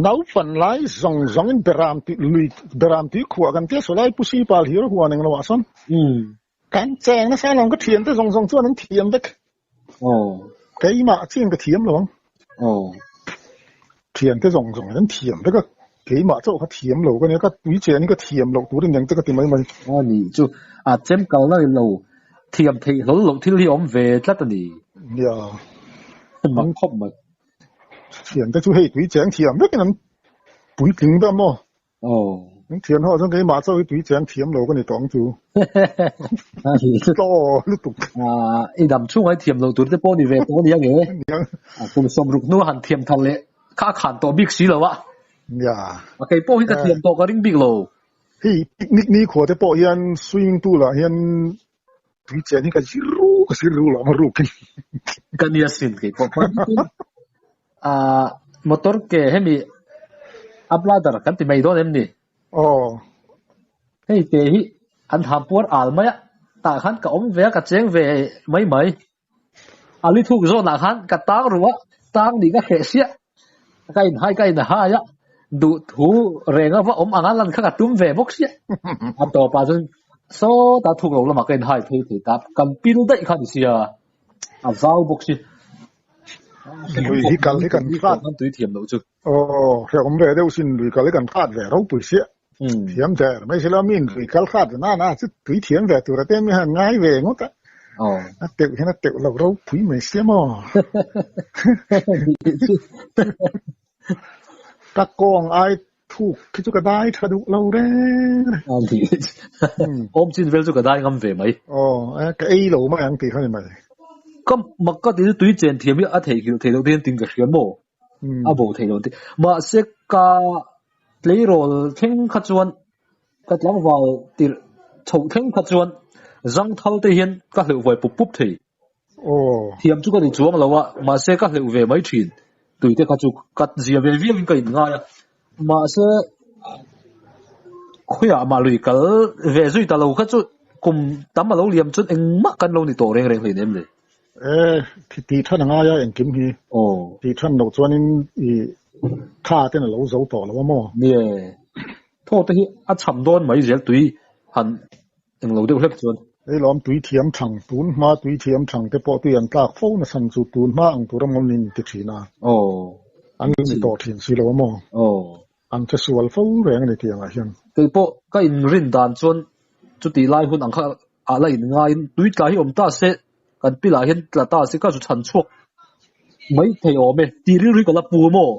Naupan lai zawng zawngin beram tui lui beram tui khuah kan tia saw lai Pu Sipal hi a huan eng lo ah sawn. Kan cheng nasa alawm ka thiante zawng zawng chuan an thiam vek. Keimah chian ka thiam lo ang. Thiante zawng zawng an thiam vek a, keimah chauh kha thiam lo ka nia, ka tui chen hi ka thiam loh turin eng te ka ti mai mai. A nih chu, a chem kalna ni lo, thiam theih hlawl loh thil hi a awm ve tlat a ni. Nia. Mak khawp mai. Thiante chu hei tui cheng thiam vekin an puitling vek maw? Aw. An thian ho chuan keimah chauh hi tui cheng thiam lo ka ni tawh ang chu. Tlaw lutuk. I dam chhung ai thiam lo tur te pawh ni ve tawh a nia nge. Kum sawmruk hnu a han thiam thar leh kha a khan tawh bik si lo a. Nia. A kei pawh hi ka thiam tawh ka ring bik lo. Hei picnic ni khua te pawh hian swimming pool ah hian tui chen hi ka zir ru ka zir ru lo ang rukin. Ka nia sin kei pawh hman Ah motor ke hemi a bladder kan ti mai dawn em ni? Aw. Hei te hi an ham puar al mai a, tah khan ka awm ve a, ka cheng ve mai mai. A li thuk zawnah khan ka tang ruh a, tang nih ka hreh siah. Ka inhai ka inhai a, duh thu reng a va awm anga lan kha ka tum ve bawk siah. A tawpah chuan sawtah thuk lo lamah ka inhai phei thei ta, kan pil daih kha ni sia, a zau bawk si. Lui hi kal hi kan hrat. Kan tui thiam loh chu. Aw, hrehawm ve deuh sin lui kal hi kan hrat ve ropui siah. Thiam der mai silo mi in lui kal hrat ve nana chu tui thiam ve tur a te mi han ngai ve ngawt a. A teuh hian a teuh lo ropui mai sia maw. Ka kawng ai Thuk khi chu ka dai tha duh lo reng a ni. Awm chin vel chu ka dai ngam ve mai. Aw, ka ei lo mai ang tih kha ni mai. Ka mak ka ti chu tui chen thiam hi a theihnghilh theih loh te hian tin ka hria maw? A bo theih loh te. Mahse ka tleirawl thleng kha chuan ka tlangval tirh chhoh thleng kha chuan zangthal te hian ka hleuh vuai pup pup thei. Thiam chu ka ni chuang lo a, mahse ka hleuh ve mai thin. Tuite kha chu ka zia ve viau in ka inngai a, mahse khawiah mah lui kal ve zui ta lo kha chu kum tam a lo liam chuan engmah kan lo ni tawh reng reng hleinem le. E, tih than a ngai a engkim hi. Tih than loh chuanin i tha ten a lo zo tawh lo a maw? Nie, thaw te hi a cham dawn mai zel tui han Englo deuh hlek chuan. Hei lawm tui thiam thang, tun hma tui thiam thang te pawh tui an tlak fo nasa chu tun hma ang tur a maw min ti thin a. Aw. An lo ni tawh thin si lo a maw? Aw. An che sual fo reng a ni tih angah hian. Kei pawh ka inrin dan chuan chutih lai hun ang kha ah la inngaiin tui tla hi awm ta se kan pilah hian tla ta se ka zu chhan chhuak mai thei awm e tih rilru hi ka la pu maw?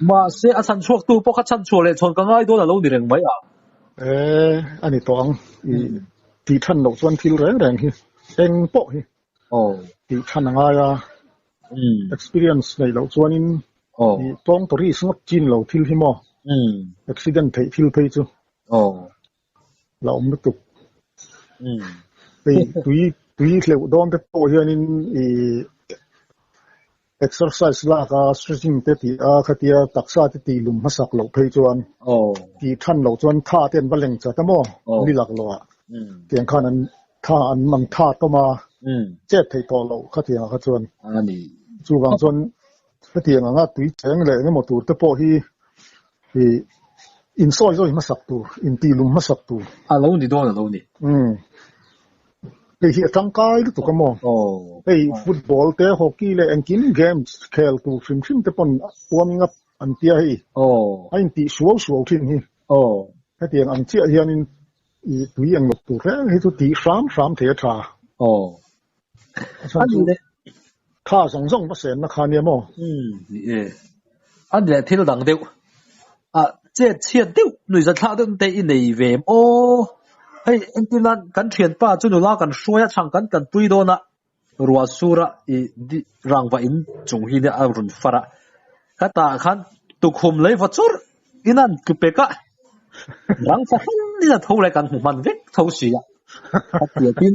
Mahse a chhan chhuak tu pawh kha chhan chhuah leh chhawn ka ngai dawn a lo ni reng mai a. E, a ni tawh ang. I tih than loh chuan thil reng reng hi eng pawh hi tih than a ngai a. Experience neih loh chuanin i tawng tourist ngawt chin lo thil hi maw? Accident theih thil phei chu. La awm lutuk. Hei tui tui hleuh dawn te pawh hianin i exercise lak a stretching te tih a khatia taksa te tih lum hmasak loh phei chuan tih than loh chuan tha te an va leng chat a maw ni lak loh ah tiang khan an tha an mang tha tawm a chet theih tawh loh khatiang ah kha chuan chuvang chuan hetiang anga tui cheng leh engemaw tur te pawh hi I insawi zawi hmasak tur, intihlum hmasak tur. A lo ni dawn a lo ni. Umm. Hei hi a tangkai lutuk a maw? Aw. Hei football te, hockey leh engkim games khel tur hrim hrim te pawn warming up an tia hei. Aw. A intih suau suau thin hi. Aw. Hetiang ang chiah hianin i tui eng lawk tur reng hi chu tih hram hram thei a tha. Aw. A chhan chu tha zawng zawng va senna kha nia maw? Umm ni e. A ni leh thil dang deuh. A chet chhiat deuh nuih za thlak deuh te i nei ve em aw. Hei entir nan kan thianpa chu nula kan hruai a chhang kan tanpui dawn a ruah sur a i rangva in chung hi nia a rawn far a. Ka tah khan tukhum lei va chawrh in an tlu pek a. Rang fahran in a tho leh kan hmu hman vek tho si a. Ka tiatin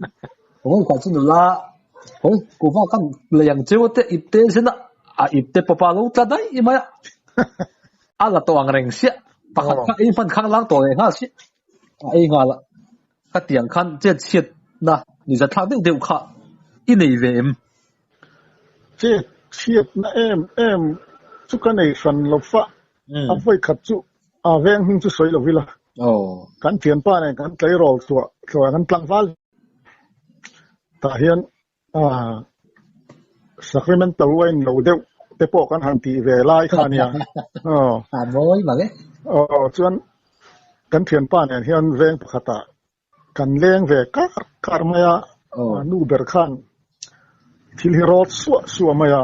Rawng kha chu nula hawi kuva kan lei ang cheu te ip te zin a a ip te pawpa lo tla daih mai a a la tawh ang reng siah pakhat kha ei hman khang lang tawh leh nghal siah a ei nghal a ka tiang khan chet chhiat na ni zathlak deuh deuh kha i nei ve em? Chet. Chhiatna em em chu ka nei hran lo fa, a vawi khat chu a veng hming chu sawi lo ila. Kan thianpa nen kan tleirawl chhuah chhuah kan tlangval tah hian Sacramento wine lo deuh te pawh kan han tih ve lai kha ania. A mawi mak e. Aw chuan kan thianpa nen hian veng pakhatah Kan leng ve kar kar mai a, nu ber khan thil hi rawt suah suah mai a.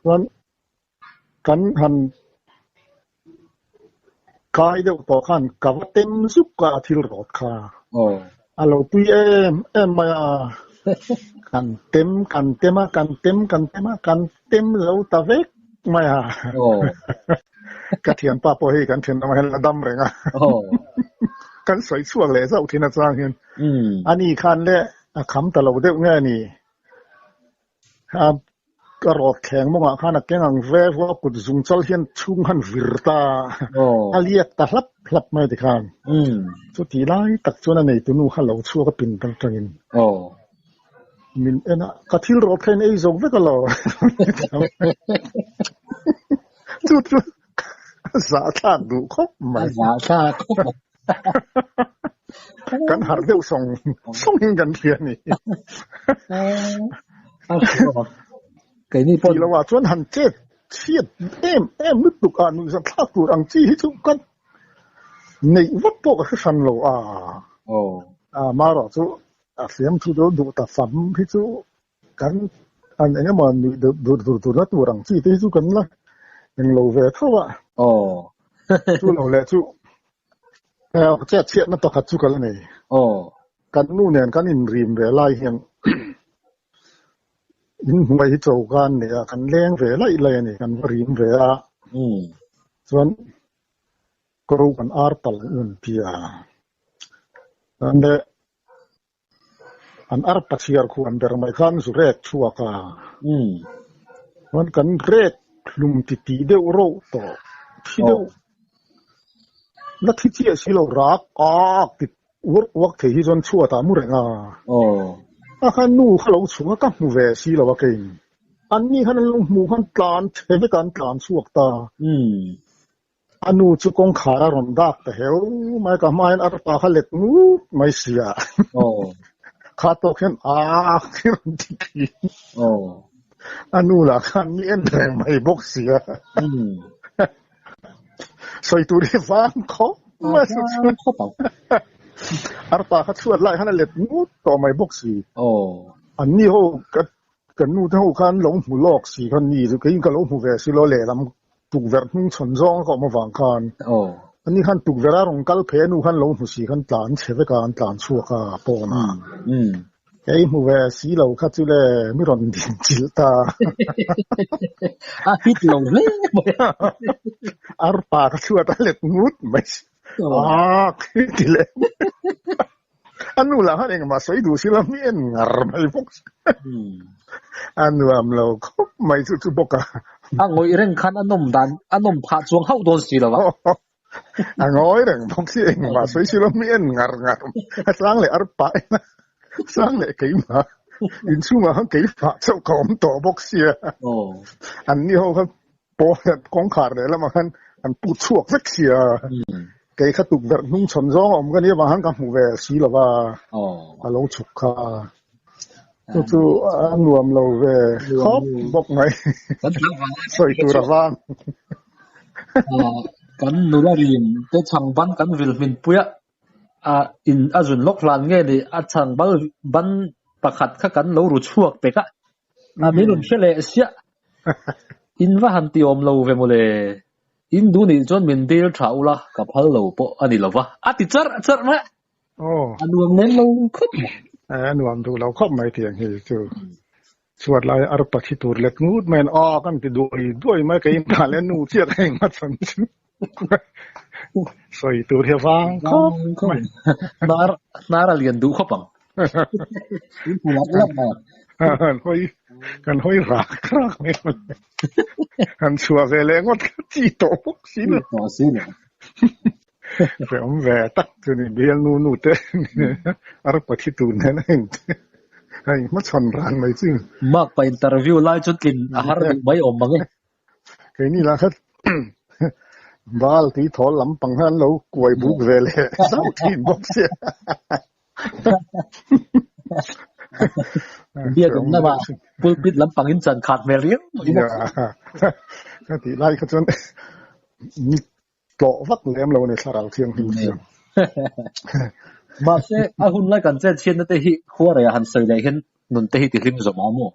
Chuan kan han kai deuh tawh khan ka va tem zuk a thil rawt kha. A lo tui em em mai a. Kan tem kan tem a, kan tem kan tem a, kan tem zo ta vek mai a. Ka thianpa pawh hei kan thian lamah hian la dam reng a. Kan sawi chhuak leh zauh thin atang hian. Ani khan le a kham ta lo deuh nge ni. A ka rawt thleng mawngah khan a keng ang ve vua kut zung chal hian chhung han vir ta. A liak ta hlap hlap mai tikhan. Chuti lai tak chuan a neitu nu kha lo chhuak a pin atangin. Min en a, ka thil rawh kha in ei zo vek alo. Chu chu a zahthlak duh khawp mai. A zahthlak khawp mai. Kan harh deuh sawng sawngin kan hria a ni. Keini pawh. Tih lohah chuan han chet chhiat em em lutuk a, nuihzatthlak tur ang chi hi chu kan neih vak pawh ka hre hran lo a. Amaherawh chu A hriam thu deuh duh ta fam hi chu kan an eng emaw nuih deuh dur dur durna tur ang chi te hi chu kan la eng lo ve tho a. Aw. Chu lo leh chu chet chhiatna pakhat chu ka la nei. Aw. Kan nu nen kan inrim ve lai hian in hnuai hi choka an nei a, kan leng ve laih laih a ni, kan va rim ve a. Chuan Kawro kan ar tal un tia. Chuan le an ar pachhiar khuan ber mai khan zu rek chhuak a. Chuan kan rek hlum ti tih deuh reuh tawh thi deuh la thi chiah si lo rak ak ti uar uak thei hi chuan chhuat ah mu reng a. A khan nu kha lo chhung a ka hmu ve si lo a keiin. Anni khan an lo hmuh khan tlan chhe vek a an tlan chhuak ta. A nu chu kawngkhar a rawn dak ta heu mai, ka hmain a pa kha let ngut mai si a. Kha tawk hian aak hi rawn ti thin. A nu lah khan mi en reng mai bawk si a. Sawi tur hi vang khawp mai chu chuan. Arpa kha chhuat lai khan a let ngut tawh mai bawk si. Anni ho kan nu te ho khan lo hmu lawk si khan ni chu keiin ka lo hmu ve si lo lehlam Tukverh hnung chhawn zawng a ka awm avang khan ani khan tukverh a rawn kal phei a nu khan lo hmu si khan tlan chhe vek a an tlan chhuak a pawn a. Kei hmu ve si lo kha chu le mi rawn din chilh ta. A hit lo hle mai. Arpa ka chhuat a let ngut mai si. Aak ti leh. A nu lah khan engmah sawi duh si lo mi en ngar mai bawk si. A nuam lo khawp mai chu chu bawk a. A ngawih reng khan a nawm dan a nawm phah chuang hauh dawn si lo a. A ngawi reng bawk si engmah sawi si lo mi en ngar ngar a chang leh arpa en a chang leh keimah inchhungah khan keimah chauh ka awm tawh bawk sia. Anni ho khan Pawn kawngkhar leh lamah khan an put chhuak vek sia. Kei kha tukverh hnung chhawn zawng a awm ka nia vang khan ka hmu ve si lo va, a lo chhuk kha. Chu chu a nuam lo ve khawp bawk mai. Sawi tur a vang. Kan nula rin te chhang ban kan vil hmin pui a, in a zun lawk hlan nge ni a chhang ban pakhat kha kan lo ru chhuak pek a. A min rawn hre leh siah. In va han ti awm lo ve mawle. In duh nih chuan min dil tha ula ka phal lo pawh a ni lo va. A ti charh charh mai. A nuam lem lo khawp mai. A nuam duh lo khawp mai tih ang hi chu. Chhuat lai arpa thi tur let ngut mai an aw kan ti duai duai mai kei hna leh nu chiah ka engmah chhan chu. Sawi tur hi a vang khawp mai. Hnar hnar a lian duh khawp ang. In hmu lap lap mai. Kan hawi kan hawi rak rak mai. Kan chhuah ve leh ngawt kha chi tawh bawk si lo. Tawh si lo. Hrehawm ve tak chu ni bialnu nu te arpa thi tur nen a in Hei hmachhawn ran mai chu. Mark pa interview lai chu tlin a har duh mai awm mang e. Keini lah kha bal tui thawl lampang kha an lo kuai buk ve leh zauh thin bawk sia. Biak in lamah pulpit lampang in chan khat hmel riau mai bawk. Ka tih lai kha chuan ni tlawh vak lem lo a ni thlarau thianghlim chuan. Mahse a hun lai kan chet chhiatna te hi khua reiah han sawi leh hian nun te hi ti hlim zawm a maw?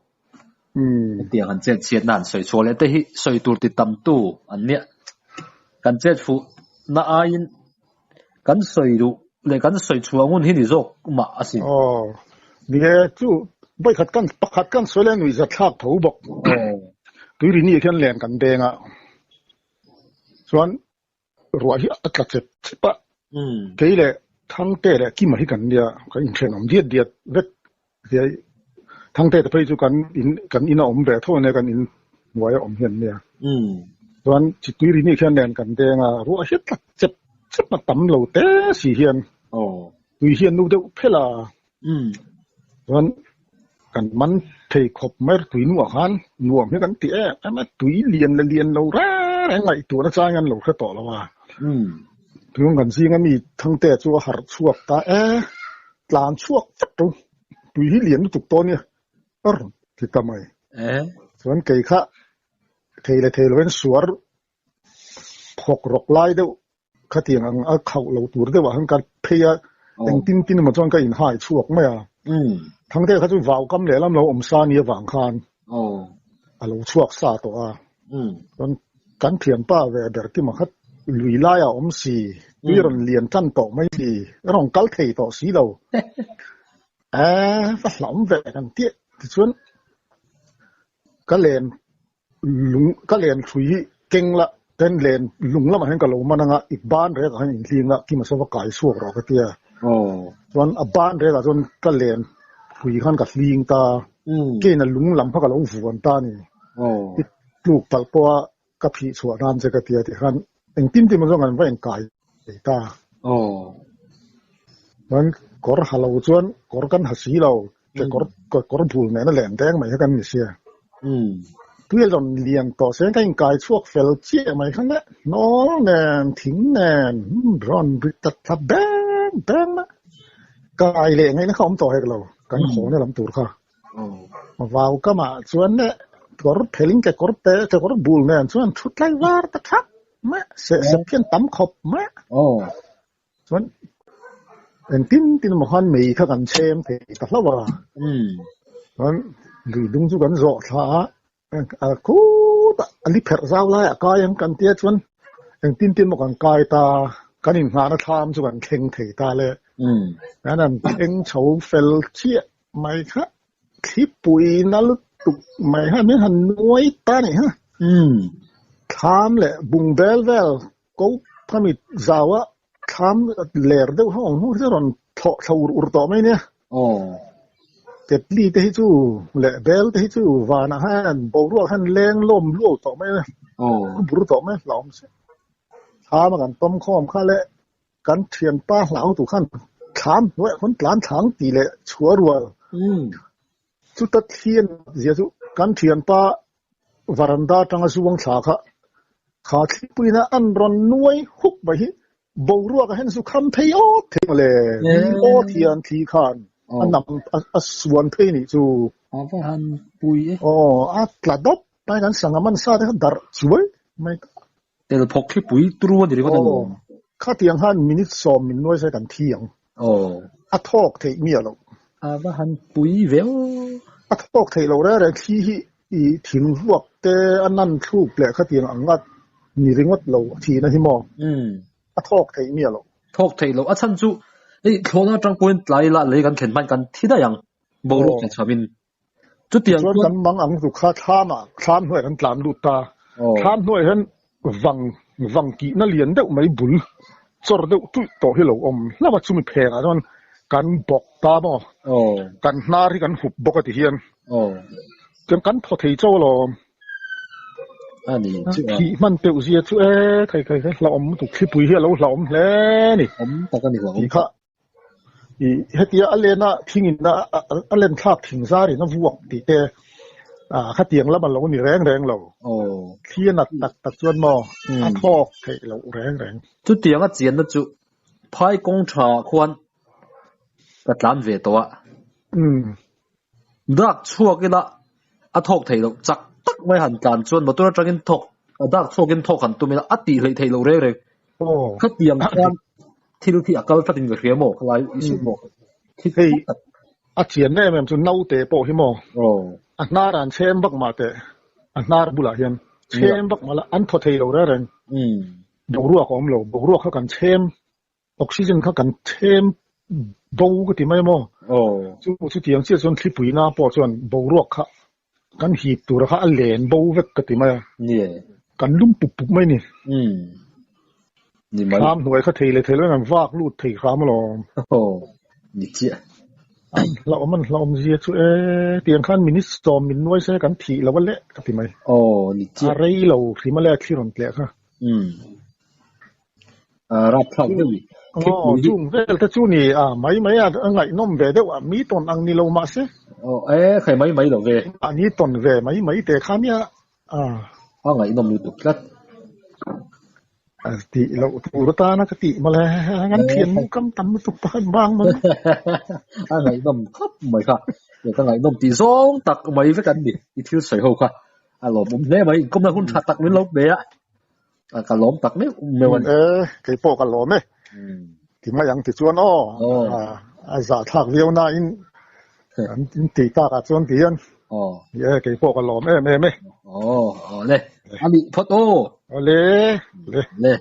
Hetiang han chet chhiatna han sawi chhuah leh te hi sawi tur ti tamtu an nia. Kan chet fuh na aiin kan sawi duh leh kan sawi chhuah ngun hi ni zawk mah a sin. Aw, ni e, chu vawikhat kan pakhat kan sawi leh nuihzat thlak tho bawk. Tuirini ah khian len kan deng a, chuan ruah hi a tla chep chep a, kei leh Thangte leh Kima hi kan nia, kan inthenawm diat diat vek. Thangte te phei chu kan in kan in a awm ve tho ania kan in hnuai a awm hian nia. Chuan chitui ri nih khian nen kan deng a, ruah hi tla chep chep a tam lo te si hian tui hian nu deuh phelh a. Chuan kan man thei khawp mai tui nuah khan nuam hi kan ti em em a, tui lian leh lian lo reng reng ngaihtuahna chang an lo hre tawh lo a. Tun kan zinga mi Thangte chu a harh chhuak ta e, tlan chhuak vek ṭo, tui hi lian lutuk tawh nia, a rawn ti ta mai. Chuan kei kha thei leh thei lovin suar phawk rawk lai deuh khatiang ang a khauh lo tur deuh ah khan ka phei a, engtin tin emaw chuan ka inhai chhuak mai a. Thangte kha chu vau kam lehlam lo awm sa ni avang khan a lo chhuak sa tawh a. Chuan kan thianpa ve ber kima kha lui laiah awm si, tui rawn lian tan tawh mai si, a rawn kal thei tawh si lo. Eee va hlauhawm ve kan tih tichuan ka len lung ka len thui hi keng la ten len lung lamah hian ka lo man anga i ban rekah hian inhling la kima saw va kai chhuak rawh ka tia. Chuan a ban rekah chuan ka len thui khan ka hling ta, kein a lung lam kha ka lo vuan ta a ni. I tluk palh pawha ka phih chhuah nan che ka tia tih khan engtin tin zawng an va inkai thei ta. Chuan kawr ha lo chuan kawr kan ha si lo, kekawr kekawr bul nena len deng mai kha kan ni sia. Tui a rawn lian tawh se ka inkai chhuak fel chiah mai kha le, hnawl nen, thing nen, rawn ri ta thla beng beng a. Kai leh ngaihna kha awm tawh hek lo, kan hawna lam tur kha. Vau kamah chuan le kawr phelin kekawr te kekawr bul nen chuan thu tlai var ta thak mai a, seh sep hian tam khawp mai a. Chuan engtin tin emaw khan mei kha kan chhem thei ta hlauh a. Chuan lui dung chu kan zawh thla a, a khutah a li pherh zau laiah kai ang kan tia chuan engtin tin emaw kan kai ta, kan inngahna thlam chu kan thleng thei ta le. Kan han thleng chho fel chiah mai kha thlipui na lutuk mai kha min han nuai ta nih ha. Thlam leh bung bel vel ko khami zau a thlam ler deuh ho ang hnu hi chu rawn thlawh thla ur ur tawh mai nia. Ketli te hi chu leh bel te hi chu vanah hian boruak hian leng lawm luau tawh mai a, bur tawh mai hlauhawm si. Thlam a kan tawm khawm kha leh Kan thianpa hlautu khan thlam hnuaiah khawn tlan thlang tih leh chhuah rual. Chuta thli a nat zia chu kan thianpa varanda atanga zuang thla kha kha thlipuiin a an rawn nuai huk mai hi boruak ah hian zu kham phei awt thei maw le, mi awt hian thli khan a nam a suan phei nih chu. A va han pui e. Aw a tla dawp mai kan sangha man sa te kha darh chuai mai ta. Tel phawk hi pui turu a ni ringawt a ni. Aw, khatiang khan minute sawm min nuai se kan thi ang. Aw. A thawk theih miah loh. A va han pui ve aw. A thawk theih loh reng reng thli hi i thing vuak te a nan thluk leh khatiang ang a ni ringawt lo a thihna hi maw? A thawk theih miah loh. Thawk theih loh. A chhan chu hei thlawhna atang pawhin tlai lah lei kan thlen hmain kan thi daih ang. Boruak tla chhuamin. Chutiang chuan kan mang ang chu kha thlam ah thlam hnuaiah kan tlan lut ta. Thlam hnuaiah hian vang vang kihna lian deuh mai bul chawr deuh tuih tawh hi lo awm hlauh a, chumi phengah chuan kan bawk ta maw? Kan hnar hi kan hup bawk a ti hian chuan kan thaw thei chauh alawm. Thih hman teuh zia chu e khai khai khai hlauhawm lutuk thlipui hi a lo hlauhawm hle a ni. Tih kha. I hetia a lena thingin a a len thlak thing zarin a vuak tih te ah khatiang lam a lo ni reng reng lo. Thli a nat tak tak chuan maw a thawk theih loh reng reng. Chutiang a chianna chu phai kawng tha khuan ka tlan ve tawh a. Dak chhuak ila a thawk theih loh chak tak mai han tlan chuan motor atangin thawk a dak chhuakin thawk han tum ila a tih hleih theih loh reng reng. Khatiang khan thil khi a kal tlatin ka hria maw khalai i sawi maw? Hei a chian em em chu naute pawh hi maw a hnar an chhem vak mah teh a hnar bulah hian chhem vak mah la an thaw thei lo reng reng. Boruak a awm lo boruak kha kan chhem Oxygen kha kan them bo ka ti mai maw? Chu chutiang chiah chuan thlipui na pawh chuan boruak kha kan hip tura kha a len bo vek ka ti mai a. Kan lum pup pup mai ni. Thlam hnuai kha thei leh thei lo in an vak lut thei hram alawm. An hlauhawm an hlauhawm zia chu e tiang khan minute sawm min nuai se kan thih lo a leh ka ti mai. A rei lo hrim a le thli rawn tleh kha. Rapthlak deuh i. Aw, chung vel te chu ni a, mai mai a ngaihnawm ve deuh a, mi tawn ang ni lo mah se. Aw, e khai mai mai lo ve. Mahni tawn ve mai mai te kha nia a. A ngaihnawm lutuk tlat. A tih loh tur atana ka tih mawle, kan thian mu kam tam lutuk pakhat bang mawle. A ngaihnawm khawp mai kha, ka ngaihnawm tih zawng tak mai vek an ni, i thil sawi ho kha a lawmawm hle mai, inkawmna hun tha tak min lo pe a. Ka lawm tak meuh meuh a ni. E, kei pawh ka lawm e. Ti mai ang ti chuan aw, a zahthlak viau nain an in tih takah chuan ti hian e, kei pawh ka lawm em em e. Aw, aw le, a nih phawt aw. Aw le, le. Le.